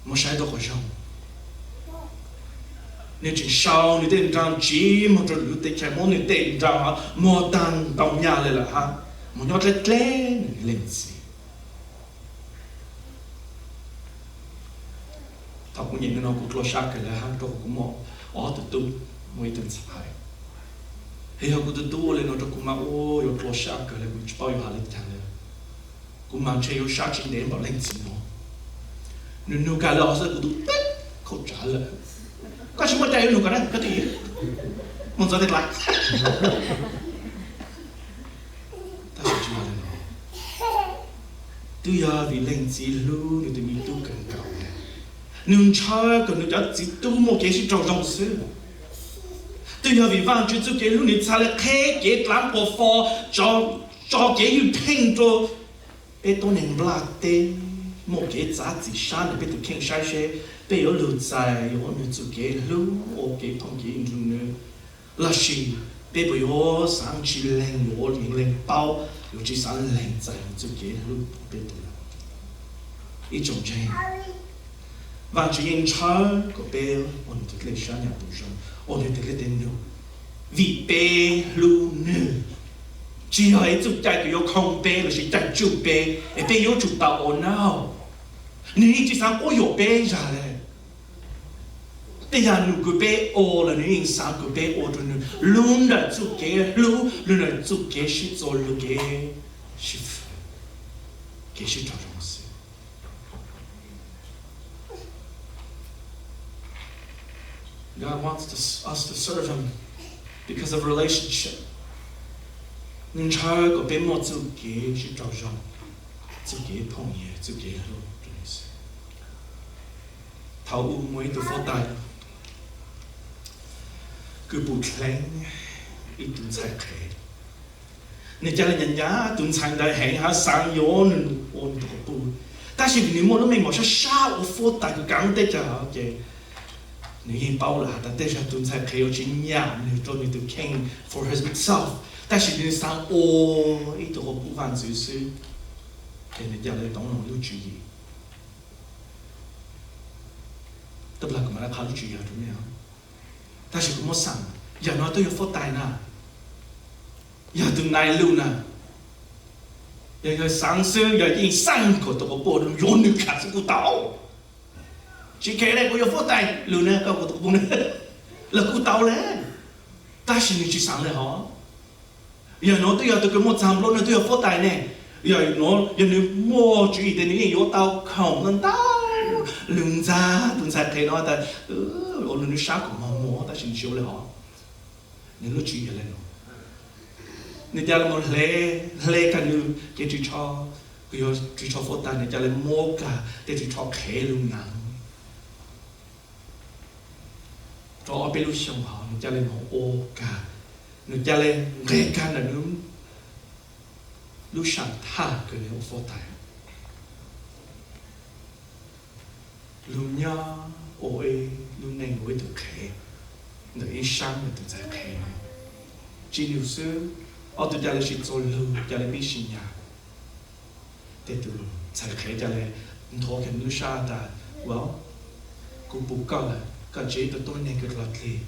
Muab saib tau quas zoo, nws tseem sau nws tej nraag tsiv moog rua lwm lub teb chaws, muab nws tej nraag muag taag ntau nyaj le lawm hab, moog nyob dleb dleb nws leej txiv. Thaum kuv nyeem le no kuv dlua sab kawg le hab, rua qhov kuv muaj ob tug tub, muaj ib tug ntxhais. Yog kuv tus tub ua le no rua kuv mas ua yuav dlua sab kawg le, kuv tsis paub yuav has le caag le. Kuv mas ntshe yuav sab tsis ntev npaum leej txiv no. Nws nug kag le hov xwb kuv tus teb khaum tsav lawm. Koj tsis muaj cai yuav nug koj na, koj twj ywm. Moog ntxov tej dlaim. Tab sis tsis yog le no. Twb yog vim leej txiv hlub nws tus me tub kawg nkaus, nws ntshaw kom nws cov txiv tub muaj kev sib raug zoo xwb. Twb yog vim Vaajtswv txuj kev hlub nws txhad le qheb kev dlaav quas fo, tso kev ywj pheej rua peb tuab neeg nplaj teb muaj kev txav txim sab ntawm peb tus kheej saib seb peb yuav lug txais yuav ua nws txuj kev hlub ua kev phooj kev ywg nrug nws, lossis peb puas yuav xaav tsis lees yuav ua lees paub, yuav tsis xaav lees txais nws txuj kev hlub peb tus. Ib tsoom ntseeg, Vaajtswv yeej ntshaw kom peb ua nws tus dlej sab nyam tus zoo, ua nws tus dlej dej num, vim peb hlub nws. Tsis yog ib txuj cai kws yuav khoo peb lossis cai tsuj peb es peb yuav tsum tau ua no. Nws yeej tsis xaav quab yuam peb zag le. Tej yam num kws peb ua los nws yeej xaav kws peb ua rua nws lub ntawm txuj kev hlub, lub ntawm txuj kev sib txuas lug, kev sib, kev sib raug zoo xwb. God wants to, us to serve Him because of relationship. Nws ntshaw kom peb muaj txuj kev sib raug zoo, txuj kev phooj ywg, txuj kev hlub rua nws xwb. Thaum ub muaj ib tug fuab tais kws pum dleev ib tug ntxhais qhev. Nws ca le nyam nyam tus ntxhais ntawd heev hab xaav yuav nws ua nws tus quas puj, tab sis vim nws muaj lub meej mom sab sab ua fuab tais kws kaav teb chaws ces nws yeej paub lawm has tas tej zag tus ntxhais qhev yuav tsis nyam nws rua nws tus kheej for himself, tab sis nws xaav ua ib tug quas puj vaaj ntxwv xwb. Ces nws ca le toom lub tswv yim. Tab sis kuv mam le qha lub tswv yim rua mej, tab sis kuv muab xaam, yam no twb yog fuab tais na, yog tus nais lug na. Yog yawg xaav xwb, yog yeej xaav kom tus quas puj yuav nws kham xwb kuj tau. Tsis kheev le kuv yuav fuab tais lug na, koj ua tus quas puj na, lawv kuj tau le. Tab sis nws tsis xaav le hov. Yog nuav twb yog tus kws muaj txag nplooj, nws twb yog fuab tais ne. Yog nuav yog nws muaj tswv yim tes nws yeej yuav tau khoom ntau ntau lug ntxag tus ntxhais qhev no tas ua lug nws sab kom mog muag, tab sis nws tsis ua le hov. Nws lub tswv yim le nuav, nws ca le mus hle, hle kag nws kev ris tsho, kws yog ris tsho fuab tais, nws ca le muab kag tej ris tsho qhev lug naav. Rau ob peb lub xyoo hov nws ca le mus ua kag, nws ca le nqeg kag ntawm nws lub sam thaj kws nws ua fuab tais, lug nyob ua ib lub neej ua ib tug qhev ntawm ib sab ntawm tus ntxhais qhev no. Tsis nws xwb, ob tug ca le sib txuas lug, ca le pib sib nyam. Tej tus ntxhais qhev ca le nthuav kag nws lub sab tas, Well, kuv pum koj lawm, koj tsis yog ib tug tuab neeg kws dlhau dlig.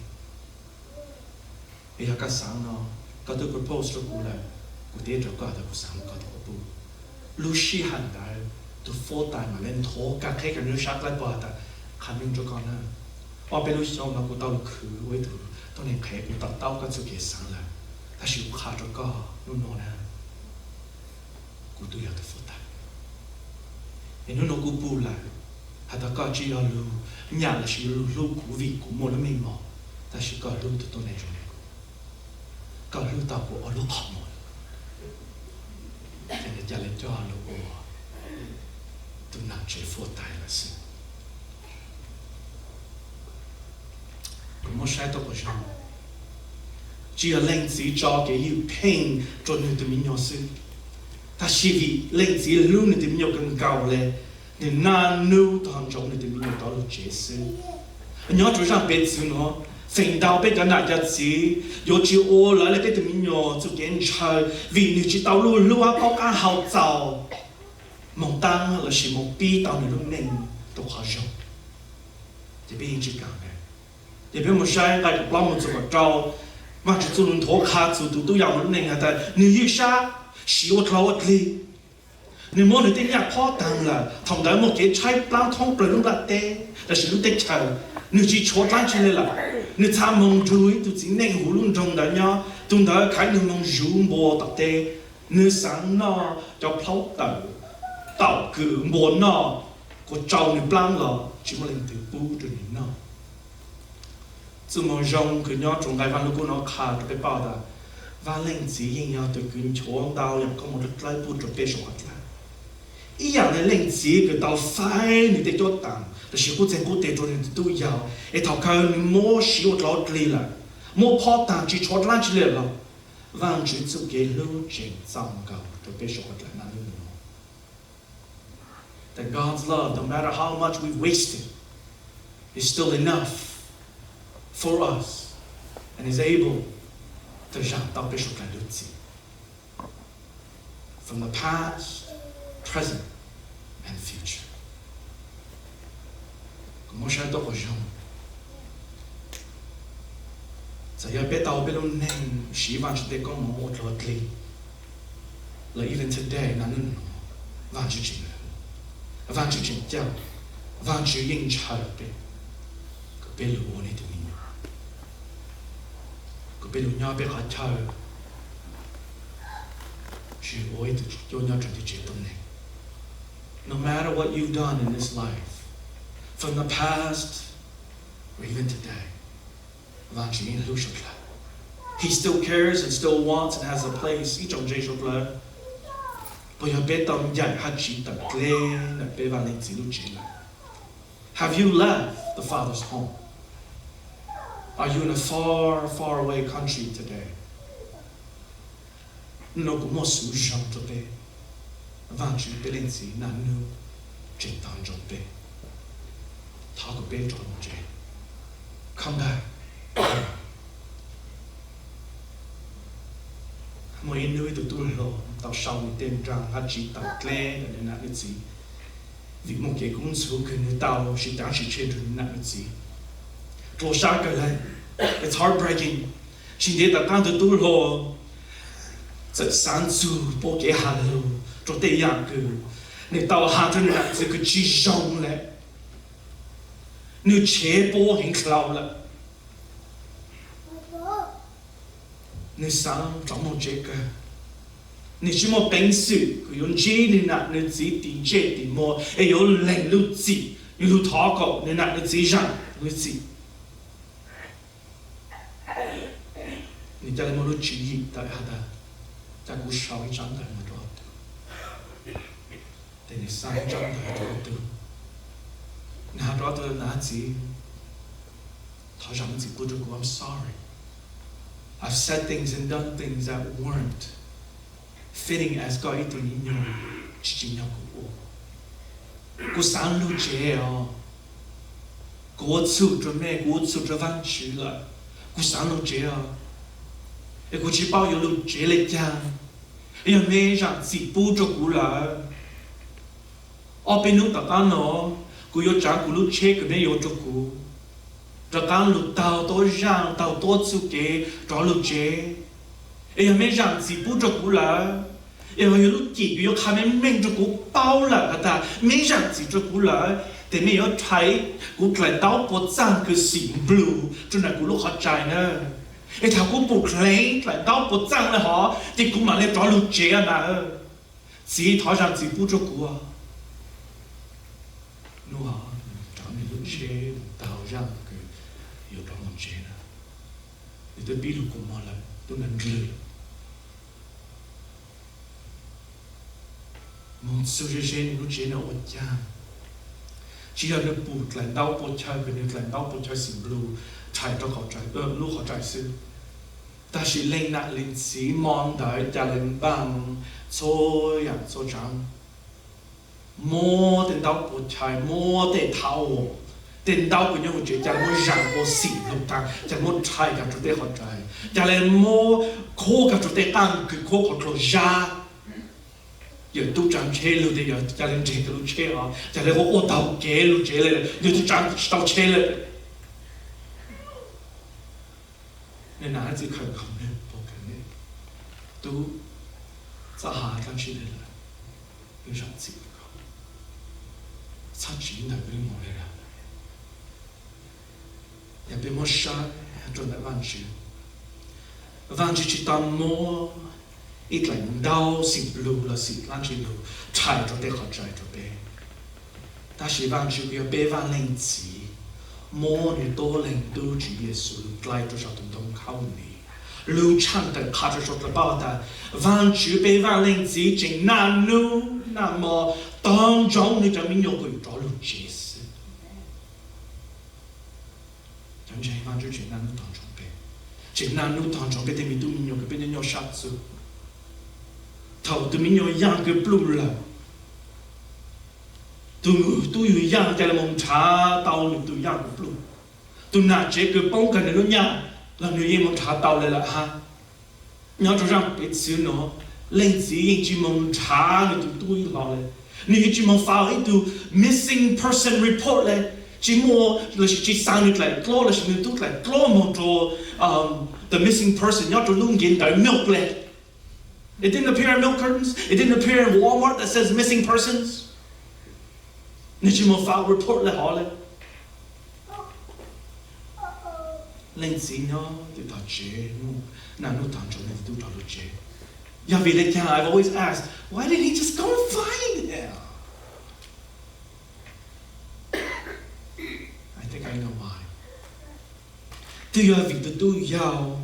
Es yog koj xaav no, koj twb propose rau kuv lawm, kuv teb rau koj tas kuv xaav ua koj tus quas puj. Lub sij hawm ntawd tus fuab tais mam le nthuav kag qheb kag nws lub sab dlawb pog tas, Qha meej rau koj na, ob peb lub xyoo no kuv tau lug khwv ua ib tug tuab neeg qhev, kuv to taub koj txuj kev xaav lawm, tab sis kuv qha rau koj nub nua na, kuv twb yog tus fuab tais. Es nub nua kuv pum lawm has tas koj tsis yog lug nyam lossis yog lug hlub kuv vim kuv muaj lub meej mom, tab sis koj hlub tus tuab neeg zoo li kuv, koj hlub tau kuv ob lub qhov muag. Ces nws ca le coj lug ua tus nam tsev fuab tais lawm xwb. Kuv muab saib tau quas zoo, tsis yog leej txiv tso kev ywj pheej rua nws tus me nyuam xwb, tab sis vim leej txiv hlub nws tus me nyuam kawg nkaus le, nws naj nub tog ntsoov nws tus me nyuam rov lug tsev xwb. Nyob rua zaaj pem txwv nuav, feem ntau peb cov nam cov txiv yuav tsis ua lawv le peb tus me nyuam txuj kev ntshaw, vim nws tsis tau lug hlub hab paub qaab hau txaus moog taab lossis moog pib tau nws lub neej rua qhov zoo. Ces peb yeej tsis kaam le. Ces peb mus saib nqai kaum plaub mus txug kaum rau, Vaajtswv txuj lug nthuav qha txug tus tub yau lub neej has tas nws ywj sab, siv ua dlhau ua dlig. Nws muab nws tej nyaj phob taag lawm, thaum ntawd muaj kev tshaib plab thoob plawg lub nplaj teb lossis lub teb chaws. Nws tsis tshuav dlaab tsi le lawm. Nws txhaj moog nrug ib tug txiv neej huv lub nroog ntawd nyob, tus ntawd khaiv nws moog zuv npua tom teb. Nws xaav noj cov plhaub tawm, taum kws npua noj, kuas tsau nws plaab los tsis muaj leej twg pub rua nws noj. Txuj moo zoo kws nyob rua nqai Vaaj Lug Kub no qha rua peb paub tas Vaaj Leej Txiv yeej yog tug kws nchuav ntau yaam koob moov dlawb pub rua peb suav dlawg. Ib yaam le leej txiv kws tau faib nws tej cuab taam lossis qub txeeg qub teg rua nws tug tub yau, es thaum kawg nws muab siv ua dlhau dlig lawm, muab phob taag tsis tshuav dlaab tsi le los, Vaajtswv txuj kev hlub tseem txaus nkaus rua peb suav dlawg naj lub nub. That God's love, no matter how much we waste it, is still enough for us and is able to zaam tau peb suav dlawg lub txim from the past, present, and future. Muab saib tau qhov zoo, txawm yog peb tau peb lub neej siv Vaajtswv tej koob hmoov ua dluag dlig los even today, naj nub no, Vaajtswv tseem, Vaajtswv tseem cawm, Vaajtswv yeej ntshaw peb, kom peb lug ua nws tug me nyuam, kom peb lug nyob peb qhov chaw, tsis ua ib tug cuab nyob rua teb chaws tuab neeg. No matter what you've done in this life, from the past or even today, Vaajtswv yeej hlub suav dlawg. He still cares and still wants and has a place. Ib tsoom ntseeg suav dlawg, puas yog peb tau ncaim Hawj Tsiv tawm dleb ntawm peb Vaaj Leej Txiv lub tsev lawm? Have you left the Father's home? Are you in a far, far away country today? No kuv muaj xuv zoo rua peb, Vaajtswv peb Leej Txiv naj nub tseem tau ntsoov peb. Thov kom peb rov lug tsev, come back. Muaj ib hnub ib tug tub hluas tau sau nws tej nraag Hawj Tsiv tawm dleb ntawm nws nam nws txiv, vim muaj kev kub ntxhuv kws nws tau sib taav sib tsheej rua nws nam nws txiv. Dlua sab kawg le, it's heartbreaking. Tsis ntev tom qaab tug tub hluas txawm xaav txug puab kev has lug rua tej yaam kws nws tau has rua nws nam txiv kws tsis zoo le. Nws tshev puab heev dlhau lawm. Nws xaav rov moog tsev kawg. Nws tsis muaj peev xwm kws yuav ntsib nws nam nws txiv tim ntsej tim muag es yuav lees lub txim, yuav lug thov kom nws nam nws txiv zaam lub txim. Nws ca le muaj lub tswv yim tawm has tas, ca kuv sau ib tsab ntawv moog rua ob tug. Tes nws sau ib tsab ntawv rua ob tug. Nws has rua ob tug tas, txiv, thov zaam lub txim pub rua kuv, I'm sorry. I've said things and done things that weren't fitting as koj ib tug me nyuam, tsis tsim nyog kuv ua. Kuv xaav lug tsev os. Kuv ua txhum rua mej, kuv ua txhum rua Vaajtswv lawm. Kuv xaav lug tsev os. Es kuv tsis paub yuav lug tsev le caag. Yog mej zaam txim pub rua kuv lawm, ob peb nub tom qaab no, kuv yuav tsaav kuv lub tsheb kws mej yuav rua kuv, rov qaab lug taug tuab zaaj, taug tuab txuj kev rov lug tsev. Es yog mej zaam txim pub rua kuv lawm, es yog lub cim kws yuav qha meej meej rua kuv paub lawm has tas mej zaam txim rua kuv lawm, tes mej yuav rhais kuv dlaim ntaub puas txaaj kws xim nplug rua ntawm kuv lub qhov rais na. Es thaum kuv pum dleev dlaim ntaub puas txaaj le hov ces kuv maam le rov lug tsev na. Txiv, thov zaam txim pub rua kuv. Nub hov rov nws lub tsheb taug zaaj kws yuav rov moog tsev na. Nws twb pib lug kua muag lawm, tub ntawd ndlwg. Moog txug ze ze nws lub tsev na ua caag, tsis yog nws pum dlaim ntaub puas chaw kws nws dlaim ntaub puas chaw xim nplug rhais rua lub qhov rais xwb, tab sis leej nam leej txiv mo ntawd ca le npaaj txhua yaam txhua tsaav, muab tej ntaub puas chaw, muab tej thaub, tej ntaub kws nyob huv tsev ca le muab zaam ua xim nplug taag, ca le muab rhais kag rua tej qhov rais, ca le muab khuab kag rua tej qaaj kws khuab qhov dlua zab. Yawm tub tsaav tsheb lug tes yog ca le nres kag lub tsheb os, ca le ua ua taug kev lug tsev le, yawm tub tsaav tsis tau tsheb le. Nws nam txiv khawm nkaus nws, tub, txhob has dlaab tsi le lawm, wb zaam txim, txhob tsiv ntawm wb moog le lawm. Yog peb muab saib rua ntawm Vaajtswv, Vaajtswv tsis tau muab ib dlaim ntaub xim nplug los xim dlaab tsi lug rhais rua tej qhov rais rua peb. Tab sis Vaajtswv kws yog peb Vaaj Leej Txiv muab nws tuab Leeg Tub Tswv Yexus lug dlai rua saum tus ntoo Kalvari, lug tshaaj tawm qha rua suav dlawg paub tas Vaajtswv peb Vaaj Leej Txiv tseem naj nub naj mo tog ntsoov nws cov me nyuam kom yuav rov lug tsev xwb. Cov ntseeg Vaajtswv tseem naj nub tog ntsoov peb, tseem naj nub tog ntsoov peb tej me tub me nyuam kws peb nyob nyuaj sab txug. Thaum tus me nyuam yaaj kws pluj lawm, tus tub yug yaaj ca le moog nrhav tau nws tus yaaj kws pluj. Tus nam tsev kws poob kag nws lub nyaj los nws yeej moog nrhav tau le lawm hab. Nyob rua zaaj piv txwv nuav, leej txiv yeej tsi moog nrhav nws tus tub hlo le, nws yeej tsi moog file ib tug missing person report le. Tsis muaj lossis tsis xaav nws dlaim dluab lossis nws tub dlaim dluab moog rua the missing person nyob rua lub nkev ntawv milk lawm. It didn't appear in milk curtains. It didn't appear in Walmart that says missing persons. Nws tsis muaj file report le hov le. Leej txiv nyob txug tom tsev, naj nub tag nrho leej txiv tub rov lug tsev. Yog vim le caag? I've always asked, why didn't he just go find him? I think I know why. Twb yog vim tug tub yaug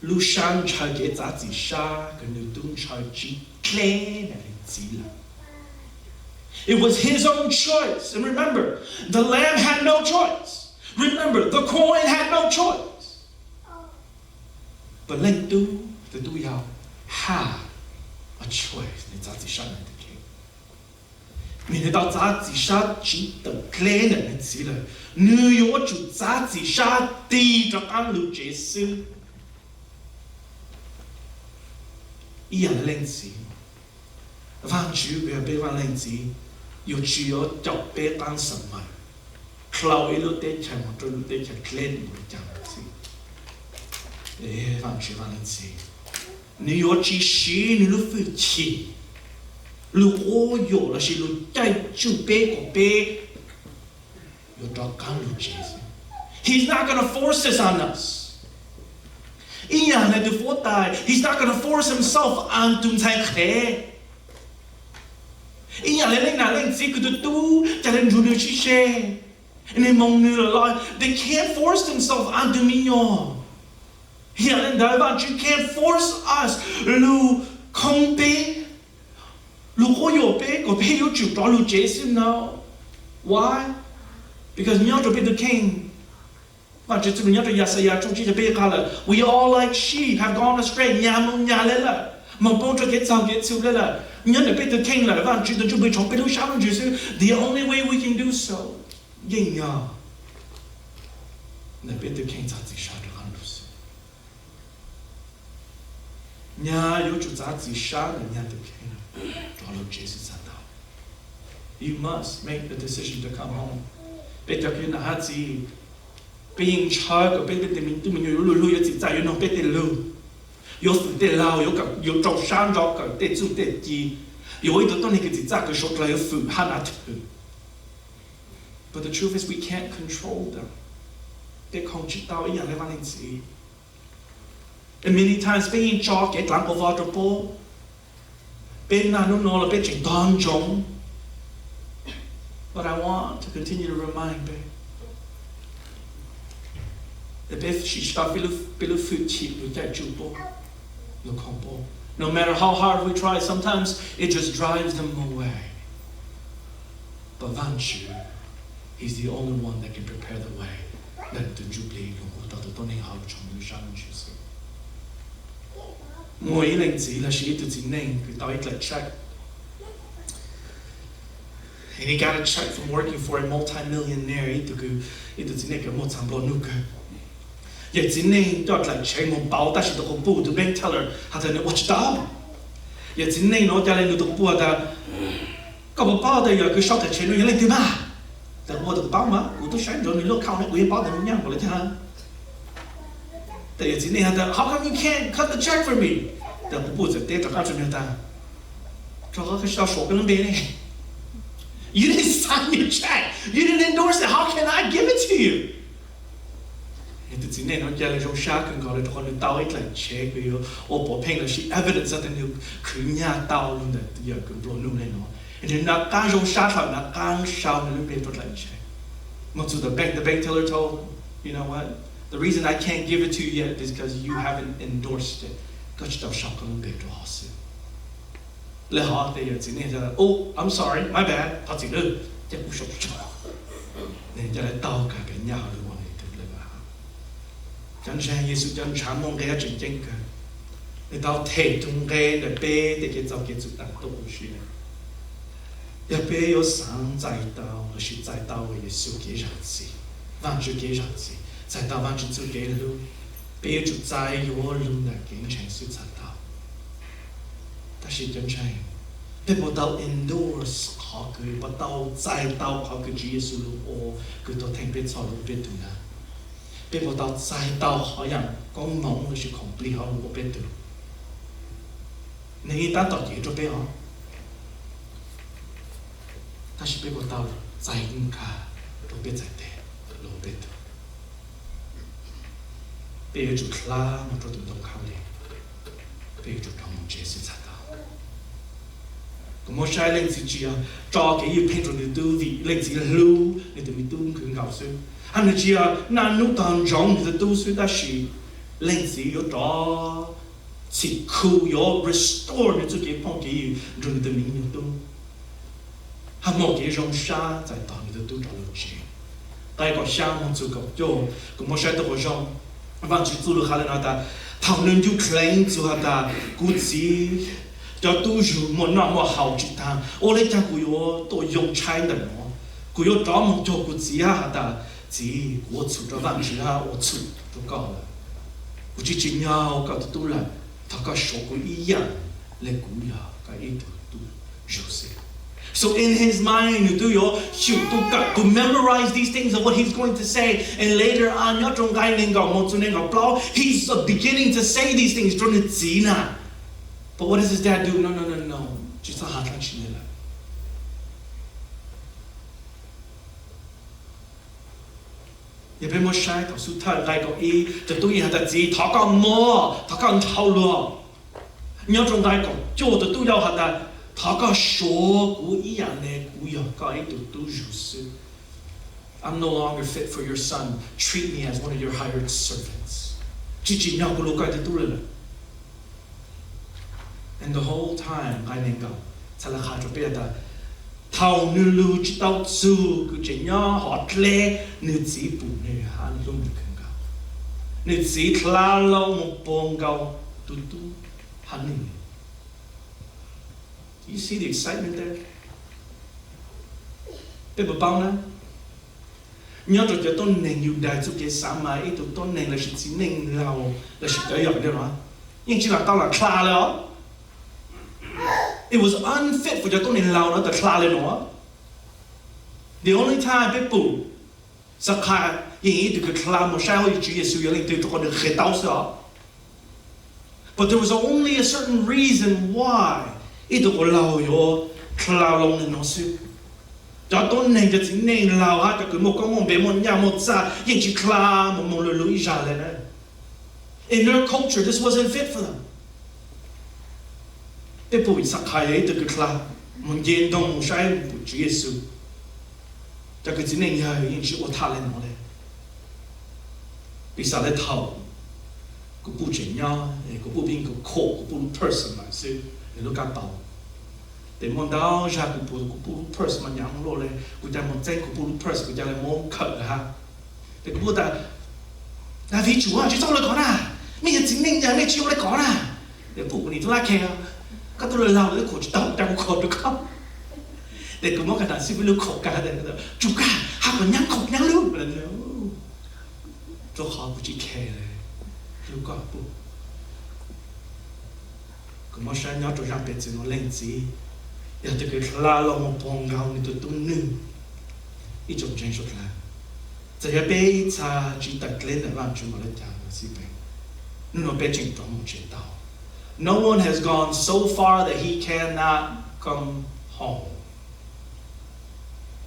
lub sab ntshaw kev txav txim sab kws nws tub ntshaw tsis dleb nws leej txiv lawm. It was his own choice. And remember, the lamb had no choice. Remember, the coin had no choice. But leej tub, tug tub yaug, had a choice. Nws txav txim sab nws tus kheej. Vim nws tau txav txim sab tsis tawm dleb ntawm nws txiv lawm, nws yuav tsum txav txim sab tig rov qaab lug tsev xwb. Ib yam le leej txiv, Vaajtswv kws yog peb vaaj leej txiv yuav tsis yuav caum peb qaab xaam mawm dlhau ib lub teb chaws moog rua lub teb chaws dleb nws caag txij. Vaajtswv vaaj leej txiv, nws yuav tsis siv nws lub fwj chim, lug quab yuam lossis lug caij tsuj peb kuas peb yuav rov qaab lug tsev xwb. He's not gonna force this on us. Ib yam le tug huab tais, he's not gonna force himself on tug ntxhais qhev. Ib yam le leej nam leej txiv kws tug tub ca le nrug nws sib seb, nws moog nws lawm los, they can't force themselves on tug me nyuam. Yam le ntawd Vaajtswv can't force us, lug khoo peb, lug quab yuam peb kuas peb yuav tsum rov lug tsev xwb no. Why? Because nyob rua peb tug kheej, Vaajtswv txuj lug nyob rua Yaxayas tshooj tsib caug peb qha lawm, we all like sheep have gone astray, nyag moog nyag le lawm, moog poob rua kev txaug kev txhum le lawm. Nyob ntawm peb tug kheej lawm, Vaajtswv tug Ntsujplig tshoov peb lub sab lub ntsws xwb. The only way we can do so, yeej yog ntawm peb tug kheej txav txim sab rov qaab lug xwb. Nyag yuav tsum txav txim sab ntawm nyag tug kheej rov lug tsev xwb txhaj tau. You must make the decision to come home. Peb cov kwv nam hab txiv, peb yeej ntshaw kom peb tej me tub me nyuam yuav lug hlub, yuav txim txaj, yuav noog peb tej lug, yuav fwm tej laug, yuav rau sab ntso kawm tej txuj tej ci, yuav ua ib tug tuab neeg kws txim txaj kws suav dlawg yuav fwm hab nav thwm. But the truth is we can't control them. Peb khoo tsis tau ib yam le vaaj leej txiv. And many times peb yeej tso kev dlaav quas vog rua puab. Peb naj nub no los peb tseem tog ntsoov. But I want to continue to remind peb, peb siv tau peb lub fwj chim lug caij tsuj puab, lug khoo puab. No matter how hard we try, sometimes it just drives them away. But Vaajtswv, He's the only one that can prepare the way. Ntawm tug Ntsujplig lug ua tau tug tuab neeg hauv lub tshooj lub sab lub ntsws xwb. Muaj ib leej txiv lossis ib tug txiv neej kws tau ib dlaim check. And he got a check from working for a multi-millionaire, ib tug, ib tug txiv neej kws muaj txha nplua nuj kawg. Yawm txiv neej coj dlaim tsheb moog pauv, tab sis tus quas puj, tus bank teller, has tas nws ua tsis tau. Yawm txiv neej no ca le nws tus quas puj has tas, koj puas paub tas yawm kws sau dlaim tsheb nuav yog leej twg mas? Tus quas puj has tas, kuv paub mas, kuv tub saib ntsoov nws lub account ne, kuv yeej paub tas nws nyaj npaum le caag. Tes yawm txiv neej has tas, how come you can't cut the check for me? Tus quas puj txawm teb rov qab rua nws tas, rua qhov koj tsis tau suav koj lub npe ne. You didn't sign your check. You didn't endorse it. How can I give it to you? Tus txiv neej no ca le zoo sab kawg nkaus le rua qhov nws tau ib dlaim tsheb kws yuav ua pov pheej lossis evidence has tas nws khwv nyaj tau lug ntawm yawm kws nplua nuj le no. Nws nov qab zoo sab thaum nov qab sau nws lub npe rua dlaim tsheb. Moog txug the bank, the bank teller told, you know what? The reason I can't give it to you yet is because you haven't endorsed it. Koj tsis tau sau koj lub npe rua hov xwb. Le hov tes yawm txiv neej has tas, oh, I'm sorry, my bad, thov txim lawm, ca kuv sau tso. Nws ca le tau kag kws nyaj hauv lub ua nws tug le a. Cov ntseeg Yexus cov ntshav muaj nqe dab tseem ceeb kawg. Nws tau them tug nqe ntawm peb tej kev txaus kev txum taag tuab si. Yog peb yuav xaav txais tau lossis txais tau Yexus kev zam txim, Vaajtswv kev zam txim, txais tau Vaajtswv txuj kev hlub, peb yuav tsum txais yuav lug ntawm kev ntseeg xwb txhaj tau. Tab sis cov ntseeg, Peb puas tau endorse qhov kws, puas tau txais tau qhov kws Tswv Yexus lug ua kws tuag theej peb txhoj lug peb tug na? Peb puas tau txais tau qhov yaam koob moov lossis khoom plig hov lug ua peb tug? Neeg yeej tab tom cev rua peb os, tab sis peb puas tau txais kag rua peb txhais tes lug ua peb tug? Peb yuav tsum dlha moog rua tus ntoo khaub lig, peb yuav tsum rov moog tsev xwb txhaj tau. Kuv moog saib leej txiv tsi yog tso kev ywj pheej rua nwg tug tub vim leej txiv hlub nwg tug me tub kawg nkaus xwb, hab nwg tsi yog naj nub tog ntsoov nwg tug tub xwb, tab sis leej txiv yuav rov txhim khu, yuav restore nwg txuj kev phooj kev ywg nrug nwg tug me nyuam tub, hab muaj kev zoo sab txais tog nwg tug tub rov lug tsev. Nqai kaum xya moog txug kaum cuaj, kuv moog saib tau qhov zoo. Vaajtswv txuj lug has le nuav tas, thaum nwg ncu dleev txug has tas, kuv txiv cov tub zug muaj noj muaj haus tsi taag, ua le caag kuv yuav tuaj yoo tshaib ntawm nuav? Kuv yuav rov moog cuag kuv txiv hab has tas, txiv, kuv ua txhum rua Vaajtswv hab ua txhum rua koj lawm. Kuv tsi tsim nyog koj tug tub lawm, thov koj suav kuv ib yaam le kuv yog koj ib tug tub zug xwb. So in his mind, nwg tub yuav xyum tu kawm, to memorize these things of what he's going to say. And later on, nyob rua nqai neeg nkaum moog txug neeg nkaum plaub, he's beginning to say these things rua nwg txiv na. But what does his dad do? No, no, no, no. Tsi txhob has dlaab tsi le lawm. Yog peb muab saib thaum xub thawj nqai kaum ib, cov tub yeej has tas, txiv, thov koj mob, thov koj nrhau luag. Nyob rua nqai kaum cuaj, cov tub yau has tas, thov koj suav kuv ib yaam le kuv yog koj ib tug tub zug xwb. I'm no longer fit for your son. Treat me as one of your hired servants. Tsi tsim nyog kuv lug koj tug tub le lawm. And the whole time, nqai neeg nkaum txhad le qha rua peb tas, thaum nwg lug tsi tau txug kws tseem nyob hov dleb, nwg txiv pum nwg hab hlub nwg kawg nkaus. Nwg txiv dlha lug moog puag nkaus tug tub hab nwg. You see the excitement there? Peb puas paub na, nyob rua cov tuab neeg Yudais txuj kev xav mas ib tug tuab neeg lossis txiv neej laug lossis cov yawm le nuav yeej tsi lam tau lam dlha le os. It was unfit for cov tuab neeg laug nuav tas dlha le nuav. The only time peb pum Xakhais yeej ib tug kws dlha moog saib hov Tswv Yexus yog leej twg rua qhov nwg qhia tau xwb os. But there was only a certain reason why ib tug quas laug yuav dlha lug le nuav xwb. Cov tuab neeg, cov txiv neej laug hab cov kws muaj koob muaj npe muaj nyaj muaj txaj yeej tsi dlha moog moog lug lug ib zag le na. In their culture, this wasn't fit for them. Peb pum Xakhais yog ib tug kws dlha moog nce ntoo moog saib moog pum Tswv Yexus. Cov kws txiv neej yawg yeej tsi ua tham le nuav le. Piv xam le thaum kuv puj tseem nyob, kuv puj pib khuam, kuv puj lub purse mas xwb, nwg lub kab tau. Tes muaj ntau zag kuv pum kuv puj lub purse mas nyaav luaj le, kuv ca moog txeeb kuv puj lub purse, kuv ca le muab khawm lawm hab. Tes kuv puj tas, Daviv tsum, tsi txhob ua le kod na, mej yog txiv neej yawg mej tsi ua le kod na. Tes puj kuv nim tub lab khe, koj tub laug laug lawm khuam tsi tau, ca kuv khuam rua koj. Tes kuv muab kag tas xib fwb lub khuam kag, tsum kag, hab koj nyaab khuam nyaab lub, rua qhov kuv tsi khe le, hlub koj puj. Kuv muab saib nyob rua zaaj Petus nuav, leej txiv yog tug kws dlha lug moog puag nkaus nwg tug tub nwg. Ib tsoom ntseeg suav dlawg, txawm yog peb ib txha tsiv tawm dleb ntawm Vaajtswv npaum le caag los xij peem, nub nua peb tseem rov moog tsev tau. No one has gone so far that he cannot come home.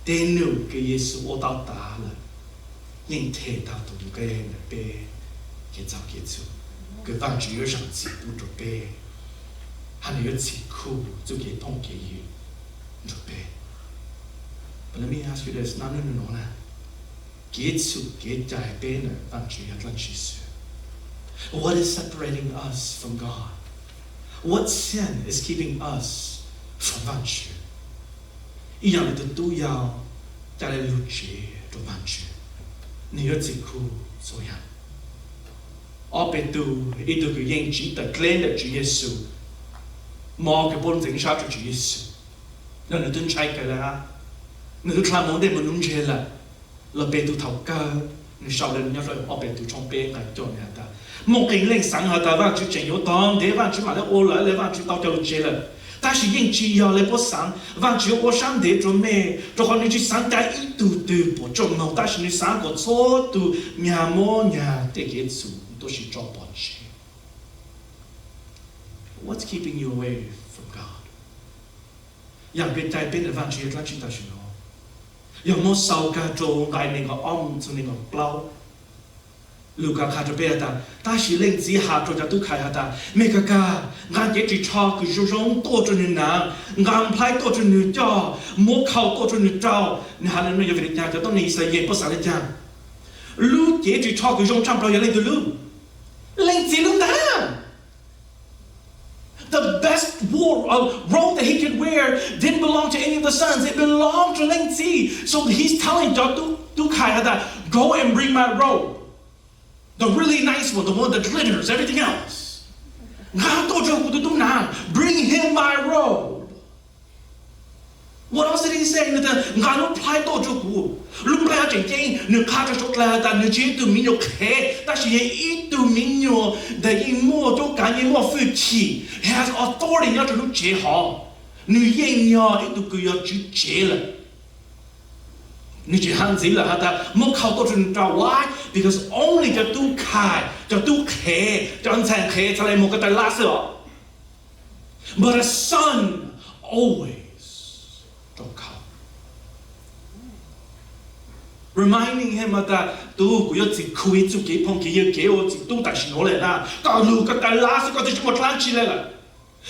Tej num kws Yexus ua tau tas lawm yeej them tau tus nqe ntawm peb kev txhaum kev txhum, kws Vaajtswv yuav zaam txim pub rua peb, hab nwg yuav txhim khu txuj kev phooj kev ywg nrug peb. But let me ask you this, nub nua na, kev txhum kev cai peb ntawm Vaajtswv yog dlaab tsi xwb? What is separating us from God? What sin is keeping us from Vaajtswv? Ib yaam le tug tub yau ca le lug tsev rua Vaajtswv, nwg yuav txhim khu txhua yaam. Ob Petus, ib tug kws yeej tsiv tawm dleb ntawm Tswv Yexus, mob kws puab ntxeev sab rua Tswv Yexus, nwg tub ntshai kawg le hab, nwg tub dlha moog ntej moog nuv ntseg lawm, los Petus thaum kawg nwg sau le nyob rua Ob Petus tshooj peb nqai cuaj nwg has tas, muaj qee leej xaav has tas Vaajtswv tseem yuav tog ntev, Vaajtswv maam le ua lawm le, Vaajtswv tau coj lug tsev lawm. Tab sis yeej tsis yog li puab xaav. Vaajtswv ua sab ntev rua mej, rua qhov nwg tsis xaav ca ib tug twg puas tsaaj moog, tab sis nwg xaav kom txhua tug nyag mob nyag tej kev txhum tuaj si tso pov tseg. What's keeping you away from God? Yaam kev cai peb ntawm Vaajtswv yog dlaab tsi tam sim no? Yog muab sau kag rua nqai neeg nkaum ob moog txug neeg nkaum plaub. Lukas qha rua peb has tas, tab sis leej txiv has rua cov tub khais has tas, mej kag kag nqaa cev ris tsho kws zoo zoo tuaj rua nwg naav, nqaa nplhaib tuaj rua nwg coj, muab khau tuaj rua nwg rau. Nwg has le nuav yog vim le caag? Cov tuab neeg Yixalayees puab xaav le caag? Lub cev ris tsho kws zoo tshaaj plaws yog leej twg lub? Leej txiv lub ntag. The best war, uh, robe that he could wear didn't belong to any of the sons. It belonged to leej txiv. So he's telling cov tub, tub khais has tas, go and bring my robe. The really nice one, the one that glitters, everything else. Nqaa tuaj rua kuv tug tub naav. Bring him my robe. What else did he say? Nwg tas, nqaa lub nplhaib tuaj rua kuv. Lub nplhaib tseem ceeb, nwg qha rua suav dlawg has tas nwg tsis yog ib tug miv nyuas qhev, tab sis yog ib tug miv nyuas ntawm yeej muaj cuab kav, yeej muaj fwj chim, he has authority nyob rua lub tsev hov. Nwg yeej yog ib tug kws yog tswv tsev lawm. Nwg tsis has ntxiv lawm has tas muab khau tuaj rua nwg rau. Why? Because only cov tub khais, cov tub qhev, cov ntxhais qhev txhad le moog ko taw lab xwb os. But a son always rau khau. Reminding him has tas, tub, kuv yuav txhim khu ib txuj kev phooj kev ywg, kev ua txiv tub tam sim nuav le na. Koj lug ko taw lab xwb, koj twb tsis muaj dlaab tsi le lawm.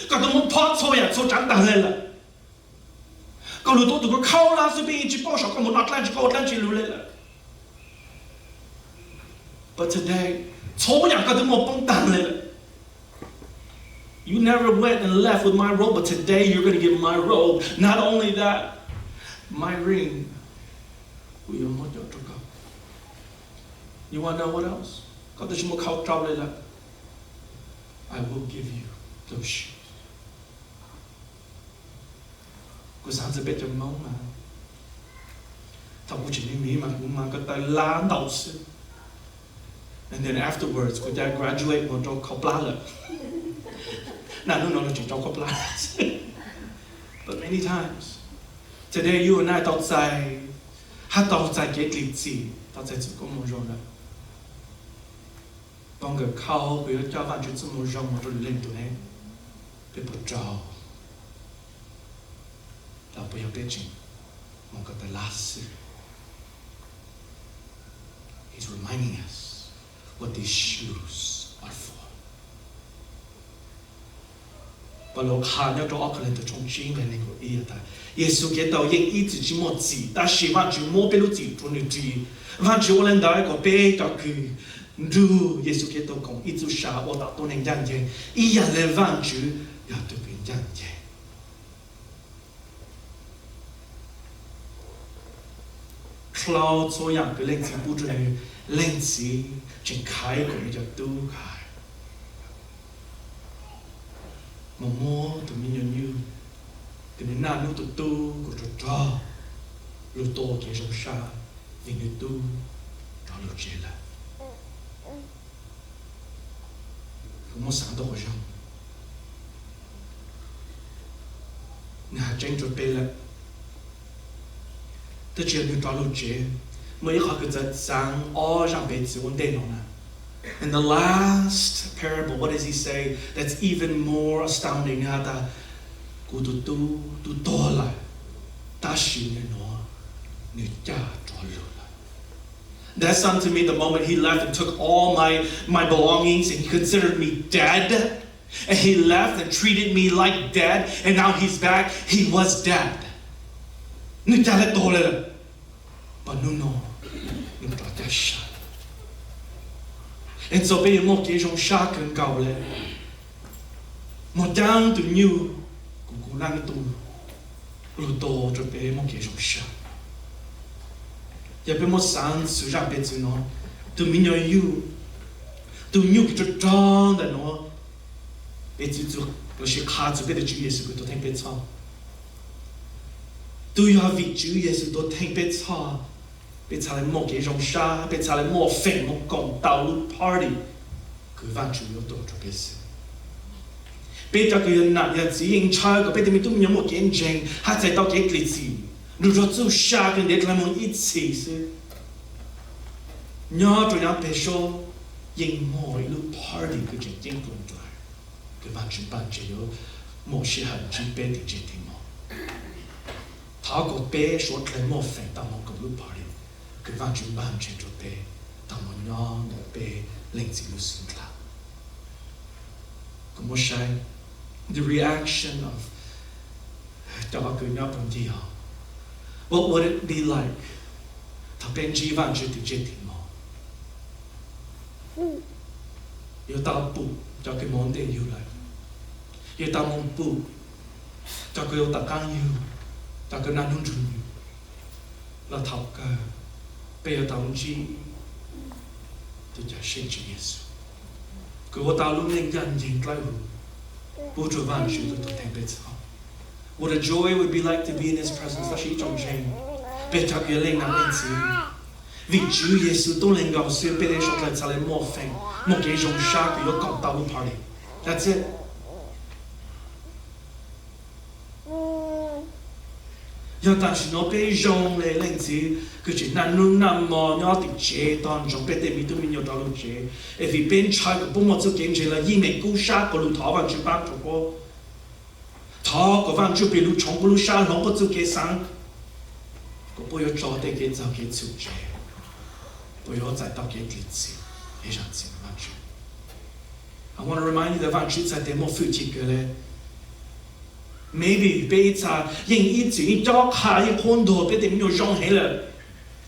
Koj twb muab phob txhua yaam txhua tsaav taag le lawm. Koj lug tub tug ko khau lab xwb, peb yeej tsis paub saib koj mus noj dlaab tsi, koj ua dlaab tsi lug le lawm. But today, txhua yaam koj twb muaj poob taag le lawm. You never went and left with my robe, but today you're gonna get my robe. Not only that, my ring, kuv yuav muab coj rau koj. You wanna know what else? Koj twb tsis muaj khau rau le lawm. I will give you those shoes. Kuv xaav txug peb cov Moob mas, thaum kuv tseem me me mas kuv mas ko taw lab ntau xwb. And then afterwards kuv ca graduate mus rau khau plab lawm. Na hnub no los tseem rau khau plab. But many times today you and I tau txais, hab tau txais kev dlim txim, tau txais txuj koob moov zoo lawm. Tau nkawm khau kws yuav coj Vaajtswv txuj moo zoo mus rau lwm leej tug ne, peb puas rau, los puas yog peb tseem mus ko taw lab xwb? He's reminding us what these shoes are for. Paulus qha nyob rau ob Kauleethaus tshooj tsib nqe neeg nkaum ib tas, Yexus Khetos yeej ib txwm tsis muaj txim, tab sis Vaajtswv muab peb lub txim rua nws ris. Vaajtswv ua le ntawd kom peb cov kws nrug Yexus Khetos koom ib txuj sa ua tom tuab neeg ncaaj nceeg ib yam le Vaajtswv yog tug kws ncaaj nceeg. Dlhau txhua yaam kws leej txiv pub rua nws, leej txiv tseem khaiv kom nws cov tub khaiv. Moog muab tug me nyuam nyuj kws nws naj nub tug tub kuj rog rog lug tuaj ua kev zoo sab vim nws tub rov lug tsev lawm. Kuv muab xaav tau qhov zoo, nws has tseeb rua peb lawm. Twb tsis yog nws rov lug tsev, muaj ib qhov kws txawv txaav ob zaaj piv txwv ua ntej no na. In the last parable, what does he say that's even more astounding? Nws has tas, kuv tug tub tub tuag lawm, tab sis nws nuav nws caj rov lug lawm. That son to me, the moment he left and took all my, my belongings and he considered me dead, and he left and treated me like dead, and now he's back, he was dead. Nws caj le tuag le lawm, pas nub no nws rov caj sab. And so peb yuav muaj kev zoo sab kawg nkaus le. Moog caab tug nyuj, kuv kuv naj nub tub lug tuag rua peb muaj kev zoo sab. Yog peb muab xaav txug zaaj piv txwv no, tug me nyuam nyuj, tug nyuj kws rog rog ntawm nuav, peb txwv txug lossis qha txug peb tug Tswv Yexus kws tuag theej peb txhoj. Tug yog vim Tswv Yexus tuag theej peb txhoj, peb txhad le muaj kev zoo sab, peb txhad le muaj feem moog koom tau lub party kws Vaajtswv yuav tuaj rua peb xwb. Peb cov kws yog nam yog txiv yeej ntshaw kom peb tej me tub me nyuam muaj kev ntseeg hab txais tau kev dlim txim, nrug rua txuj sa kws ntev dlhau moog ib txhis xwb. Nyob rua yav peg suab yeej muaj ib lub party kws tseem ceeb dlua dlawg, kws Vaajtswv npaj tseg yuav muaj sij hawm ntsib peb tim tseg tim mog. Thov kom peb suav dlawg muaj feem tau moog koom lub party kws Vaajtswv npaj tseg rua peb tau moog nyob ntawm peb leej txiv lub xub ntiag. Kuv muab saib the reaction of cov kws nyob puag ncig os. What would it be like thaum peb ntsib Vaajtswv tim tseg tim mog? Yuav tau pum cov kws moog ntej yug lawm, yuav tau moog pum cov kws yuav tom qaab yug, cov kws naj nub nrug nwg, los thaum kawg peb yuav tau ntsib tus Cawm Seej Tswv Yexus kws ua tau lub neej ncaj nceeg dlawb huv pub rua Vaajtswv tus tuam theej peb txhua. What a joy it would be like to be in His presence. Tab sis ib tsoom ntseeg, peb cov kws yog leej nam leej txiv, vim Tswv Yexus tub leeg nkaus xwb peb suav dlawg txhad le muaj feem, muaj kev zoo sab kws yuav koom tau lub party. That's it. Yog tam sim nuav peb zoo le leej txiv kws tseem naj nub naj mo nyob tim tsev tog ntsoov peb tej me tub me nyuam rov lug tsev, es vim peb ntshaw kom puab muaj txuj kev ntseeg los yeej meem kub sab kuv lug thov Vaajtswv paab rua puab. Thov kom Vaaj Ntsuj Plig lug tshoov puab lub sab, hloov puab txuj kev xaav, kom puab yuav tso tej kev txaug kev txhum tseg, puab yuav txais tau kev dlim txim, ib zaam txim Vaajtswv. I want to remind you that Vaajtswv txhais tes muaj fwj chim kawg le. Maybe peb ib txha yeej ib txwm yeej cob qha yeej qhuab ntuas peb tej me nyuam zoo heev lawm,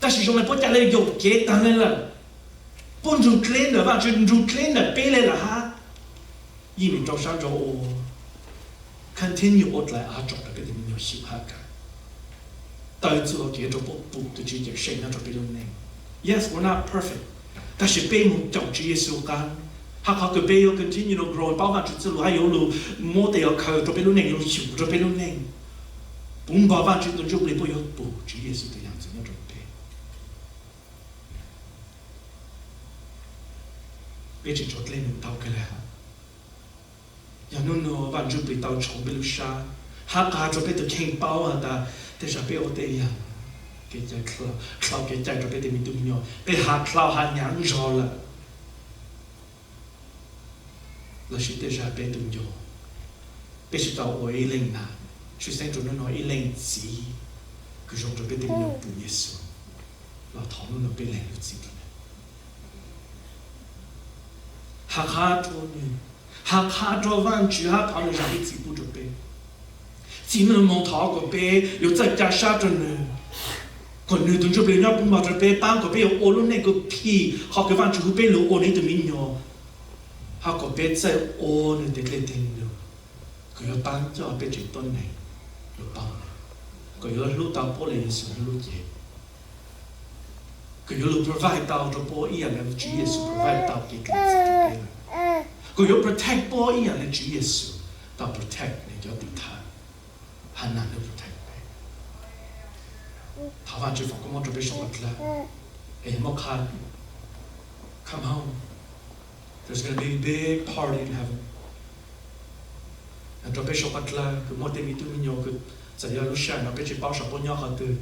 tab sis zoo le puab ca le yuam kev taag le lawm. Puab nrug dleb ntawm Vaajtswv, nrug dleb ntawm peb le lawm hab. Yeej meem rau sab nrau ua, continue ua dlaim av tsom rau peb tej me nyuam xyum hab kawm, taw txuj kev rua puab pum tus Tswv Cawm Seej nyob rua peb lub neej. Yes, we're not perfect, tab sis peb moog caum Tswv Yexus qaab, hab qhov kws peb yuav continue to grow paub Vaajtswv txuj lug hab yuav lug muab tej yam khaws rua peb lub neej, yuav lug xyum rua peb lub neej. Puv npo Vaajtswv tus Ntsuj Plig puab yuav pum Tswv Yexus tus yaam ntxwv nyob rua peb. Peb tseem tshuav dleb nws tau kawg le hab. Yog nub nua Vaaj Ntsuj Plig tau tshoov peb lub sab, hab qha rua peb tus kheej paub has tas tej zag peb ua tej yam kev cai dlhau kev cai rua peb tej me tub me nyuam, peb has dlhau has nyaav zog lawm, lossis tej zag peb tu ncua, peb tsi tau ua ib leej nam, tshwj xeeb rua nub nua ib leej txiv kws zoo rua peb tej me nyuam pum Yexus, los thov nub nua peb lees lub txim rua nws, has qha rua nws, has qha rua Vaajtswv hab thov nws zam lub txim pub rua peb. Txij nub nua moog thov kom peb yuav txawj ca sab rua nws, kom nws tus Ntsuj Plig nyob puv npo rua peb, paab kom peb yuav ua lub neej kws phim qhov kws Vaajtswv hu peb lug ua nws ib tug me nyuam, hab kom peb txawj ua nws tes dlej teg lug, kws yuav paab coj peb tseem tuab neeg lug paub nws, kom yuav hlub tau puab le Yexus hlub lub cev, kws yuav lug provide tau rua puab ib yaam le Tswv Yexus provide tau kev dlim txim rua peb, kws yuav protect puab ib yaam le Tswv Yexus tau protect nws cov tim thawj, hab naj nub protect peb. Thov Vaajtswv foom koob mob rua peb suav dlawg, es yog muaj qha, come home, there's gonna be a big party in heaven. Rua peb suav dlawg kws muaj tej me tub me nyuam kws txawm yog lub sij hawm no peb tsi paub saum puab nyob qhov twg,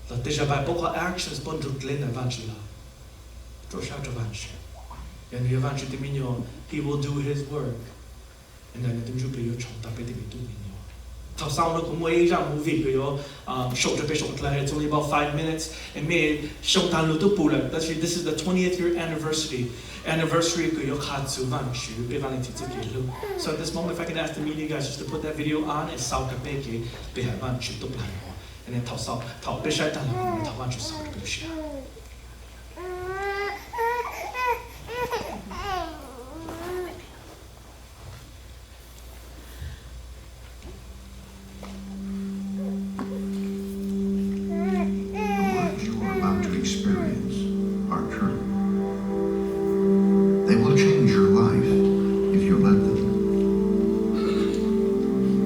los tej zag puab qhov actions puab nrug dleb ntawm Vaajtswv los rua sab rua Vaajtswv. Yog nws yog Vaajtswv tus me nyuam, he will do his work. Ntawm nws tus Ntsuj Plig yuav tshoov tau peb tej me tub me nyuam. Thaum xaus no kuv muaj ib zaj movie kws yuav show rua peb suav dlawg, it's only about five minutes, es mej xyoo taag lug tub pum lawm, tab sis this is the twentieth year anniversary, anniversary kws yuav qha txug Vaajtswv peb Vaaj Leej Txiv txuj kev hlub. So at this moment, if I can ask the media guys just to put that video on, es xaus kag peb kev pe hawm Vaajtswv tuab plag no, and then thaum xaus, thaum peb saib taag lug, thov Vaajtswv xaus rua peb lub sij hawm. The words you are about to experience are true. They will change your life if you let them.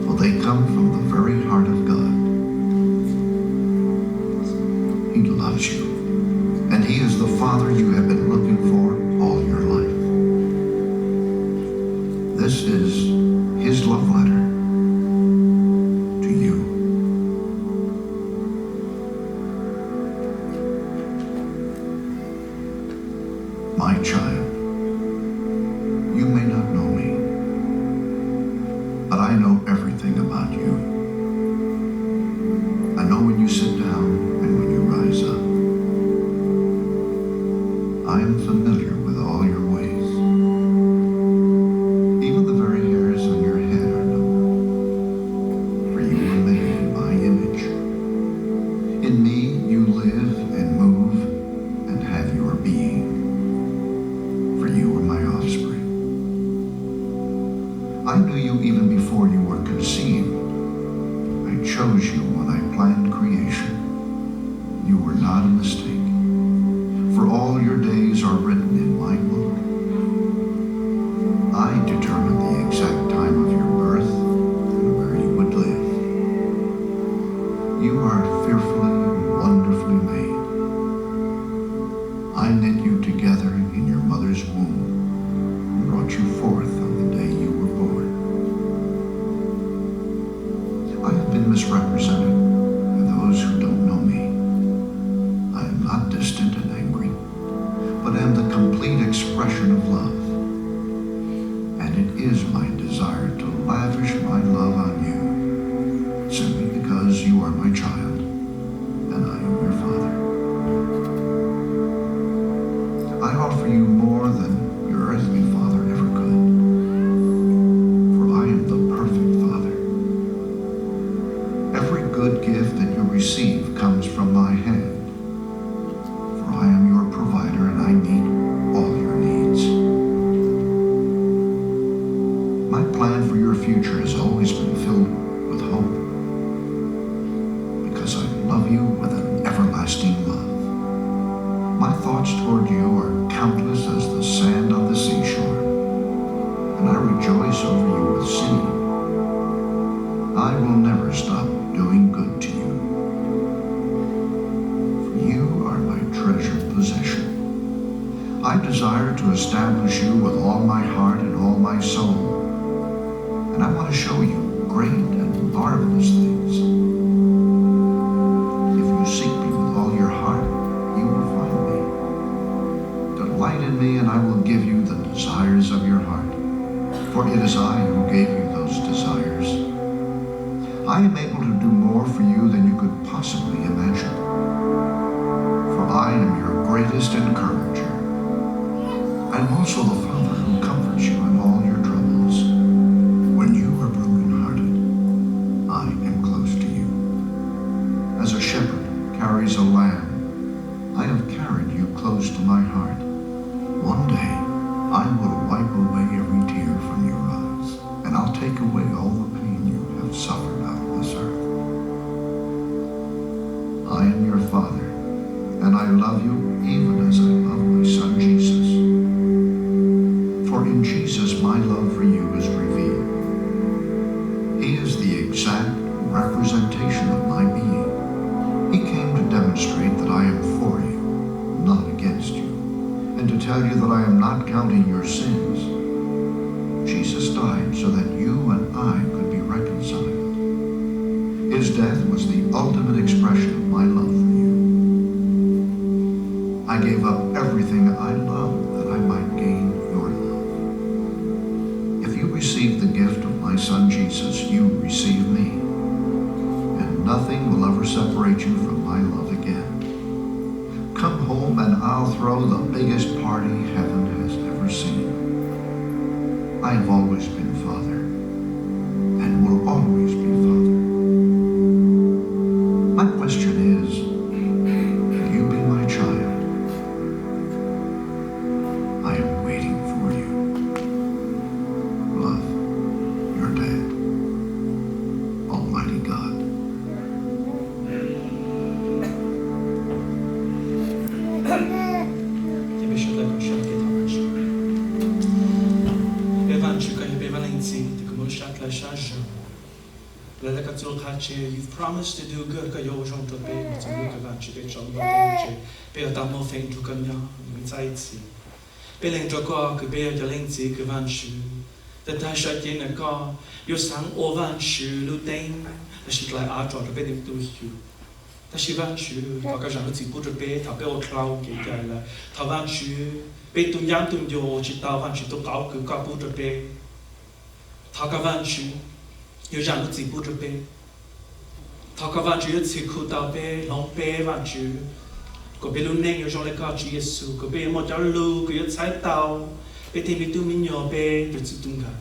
For they come from the very heart of God. He loves you. is his love letter to you. My child, you may not know me, but I know everything about you. I know when you sit down and when you rise up. I am familiar with all your ways, even the very hairs on your head are numbered, for you were made in my image. In me you live and move and have your being, for you are my offspring. I knew you even before you were conceived. I chose you when I planned creation. You were not a mistake, for all your days are written in my book. I determined the exact time of your birth and where you would live. You are fearfully and wonderfully made. I knit you together in your mother's womb and brought you forth on the day you were born. I have been misrepresented by those who don't know me. I am not distant and angry, but am the complete expression of love. And it is my desire to lavish my love on you, simply because you are my child and I am your father. I offer you more than your earthly father ever could, for I am the perfect father. Every good gift that you receive comes from my hand, for I am your provider and I meet all your needs. My plan for your future has always been filled with hope, because I love you with an everlasting love. My thoughts toward you are countless as the sand on the seashore, and I rejoice over you with singing. I will never stop doing good to you, for you are my treasured possession. I desire to establish you with all my heart and all my soul, and I want to show you great and marvelous things. If you seek me with all your heart, you will find me. Delight in me, and I will give you the desires of your heart, for it is I who gave you those desires. I am able to do more for you than you could possibly imagine, for I am your greatest encourager. I am also the Father who comforts you in all your troubles. When you are brokenhearted, I am close to you. As a shepherd carries a lamb, I have carried you close to my heart. One day, I will wipe away every tear from your eyes, and I'll take away all the pain you have suffered on this earth. I am your father, and I love you even as I love my son Jesus. For in Jesus my love for you is revealed. He is the exact representation of my being. He came to demonstrate that I am for you, not against you, and to tell you that I am not counting your sins. Jesus died so that you and I could be reconciled. His death was the ultimate expression of my love for you. I gave up everything I loved that I might gain your love. If you receive the gift of my son Jesus, you receive me, and nothing will ever separate you from my love again. Come home and I'll throw the biggest party heaven has ever seen. I have always been father and will always be father. My question is, will you be my child? I am waiting for you. Love, your dad, Almighty God. Peb vaam ntsis koj yog peb vaaj leej txiv tus kws muab sab dlawg sab zog. Lawv le koj txuj qha tseg, you've promised to do good, koj yuav ua zoo rua peb, txhua lub kws vaam ntsis peb tso lub npe tseg, peb yuav tau muaj feem nrug koj nyob ib txhis ib txhis. Peb lees rua koj kws peb yog cov leej txiv kws vaam ntsis Tag tag sawv cev ntawm koj, yuav xaav ua Vaajtswv lub teeb lossis dlai av tso rua peb tug xyum. Tab sis Vaajtswv, thov koj zaam lub txim pub rua peb thaum peb ua dlau kev cai lawm. Thov Vaajtswv, peb tug ncaab tug ncua ua tsi tau Vaajtswv tug qauv kws koj pub rua peb. Thov koj Vaajtswv, yuav zaam lub txim pub rua peb. Thov koj Vaajtswv yuav txhim khu tau peb, hloov peb Vaajtswv, kuas peb lub neej yuav zoo le koj Tswv Yexus, kuas peb yuav muaj cov lug kws yuav txhawb tau peb tej me tub me nyuam peb tus txij tus nkawm,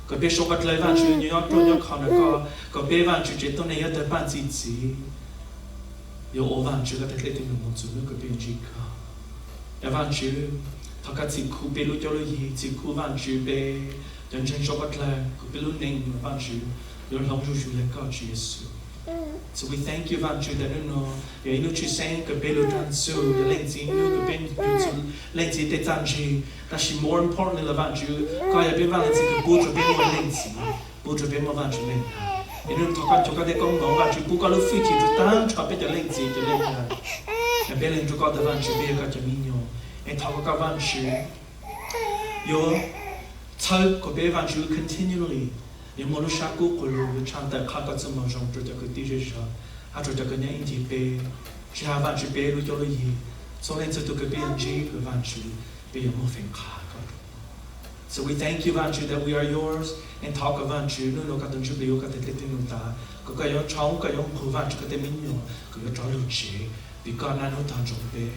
kuas peb suav qhov dlawg Vaajtswv nyob ruaj nyob khov ntawm koj, kuas peb Vaajtswv tsev tuab neeg yuav tawg paaj txi txiv, yuav ua Vaajtswv koj tug dlej tug num moog txug hnub kws peb yuav ntsib koj. Yog Vaajtswv, thov koj txhim khu peb lub cuab lub yig, txhim khu Vaajtswv peb cov ntseeg suav qhov dlawg, kuas peb lub neej Vaajtswv yuav hloov zuj zus le koj Tswv Yexus. So we thank you Vaajtswv ntawm nub nua, yog ib nub tshwj xeeb kuas peb lug nrug txug yog Leej Txiv nub, kuas peb nrug txug Leej Txiv tej txaj ntsig. Tab sis more importantly los Vaajtswv, koj yog peb Vaaj Leej Txiv kws pub rua peb muaj Leej Txiv, pub rua peb muaj Vaajtswv Leej Tub. Es nub nua thov koj nrug koj tej koob hmoov Vaajtswv pub koj lub hwj chim rua taag nrho peb cov Leej Txiv cov Leej Tub. Yog peb leeg rua koj tas Vaajtswv, peb yog koj cov me nyuam. Es thov koj Vaajtswv yuav txhawb kuas peb Vaajtswv continually yuav muaj lub sab kub qhuv lug yuav tshaj tawm qha koj txuj moo zoo rua cov kwv tij zej zog, hab rua cov kws nyob ib ncig peb, tsi has Vaajtswv peb lub cuab lub yig, txhua leej txhua tug kws peb yuav ntsib kuas Vaajtswv peb yuav muaj feem qha koj. So we thank you Vaajtswv that we are yours, es thov koj Vaajtswv nub nua koj tug Ntsuj Plig yuav koj tej dlej tug num tas, kuas koj yuav tshoob koj yuav nqug Vaajtswv koj tej me nyuam kuas yuav rov lug tsev, vim koj naj nub tog ntsoov peb.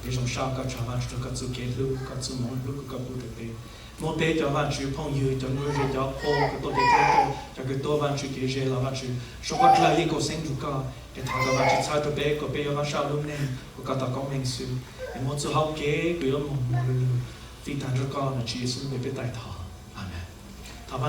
Peb zoo sab koj tsaug Vaajtswv rua koj txuj kev hlub, koj txuj moo hlub kws koj pub rua peb. Muab peb cov Vaajtswv phooj ywg, cov nuav zes cov qhua kws tuaj kev tuaj, cov kws tuaj Vaajtswv kev zes los Vaajtswv suav qhov dlawg yeej kaum xeeb nrug koj, es thov koj Vaajtswv txhawb rua peb kuas peb yuav qab sab lub neej kuas koj tau koob meej xwb, es muaj txuj hauv kev kuas yuav moog moog lug lug fij taag nrug koj. Nov Tswv Yexus lub npe peb tais thov.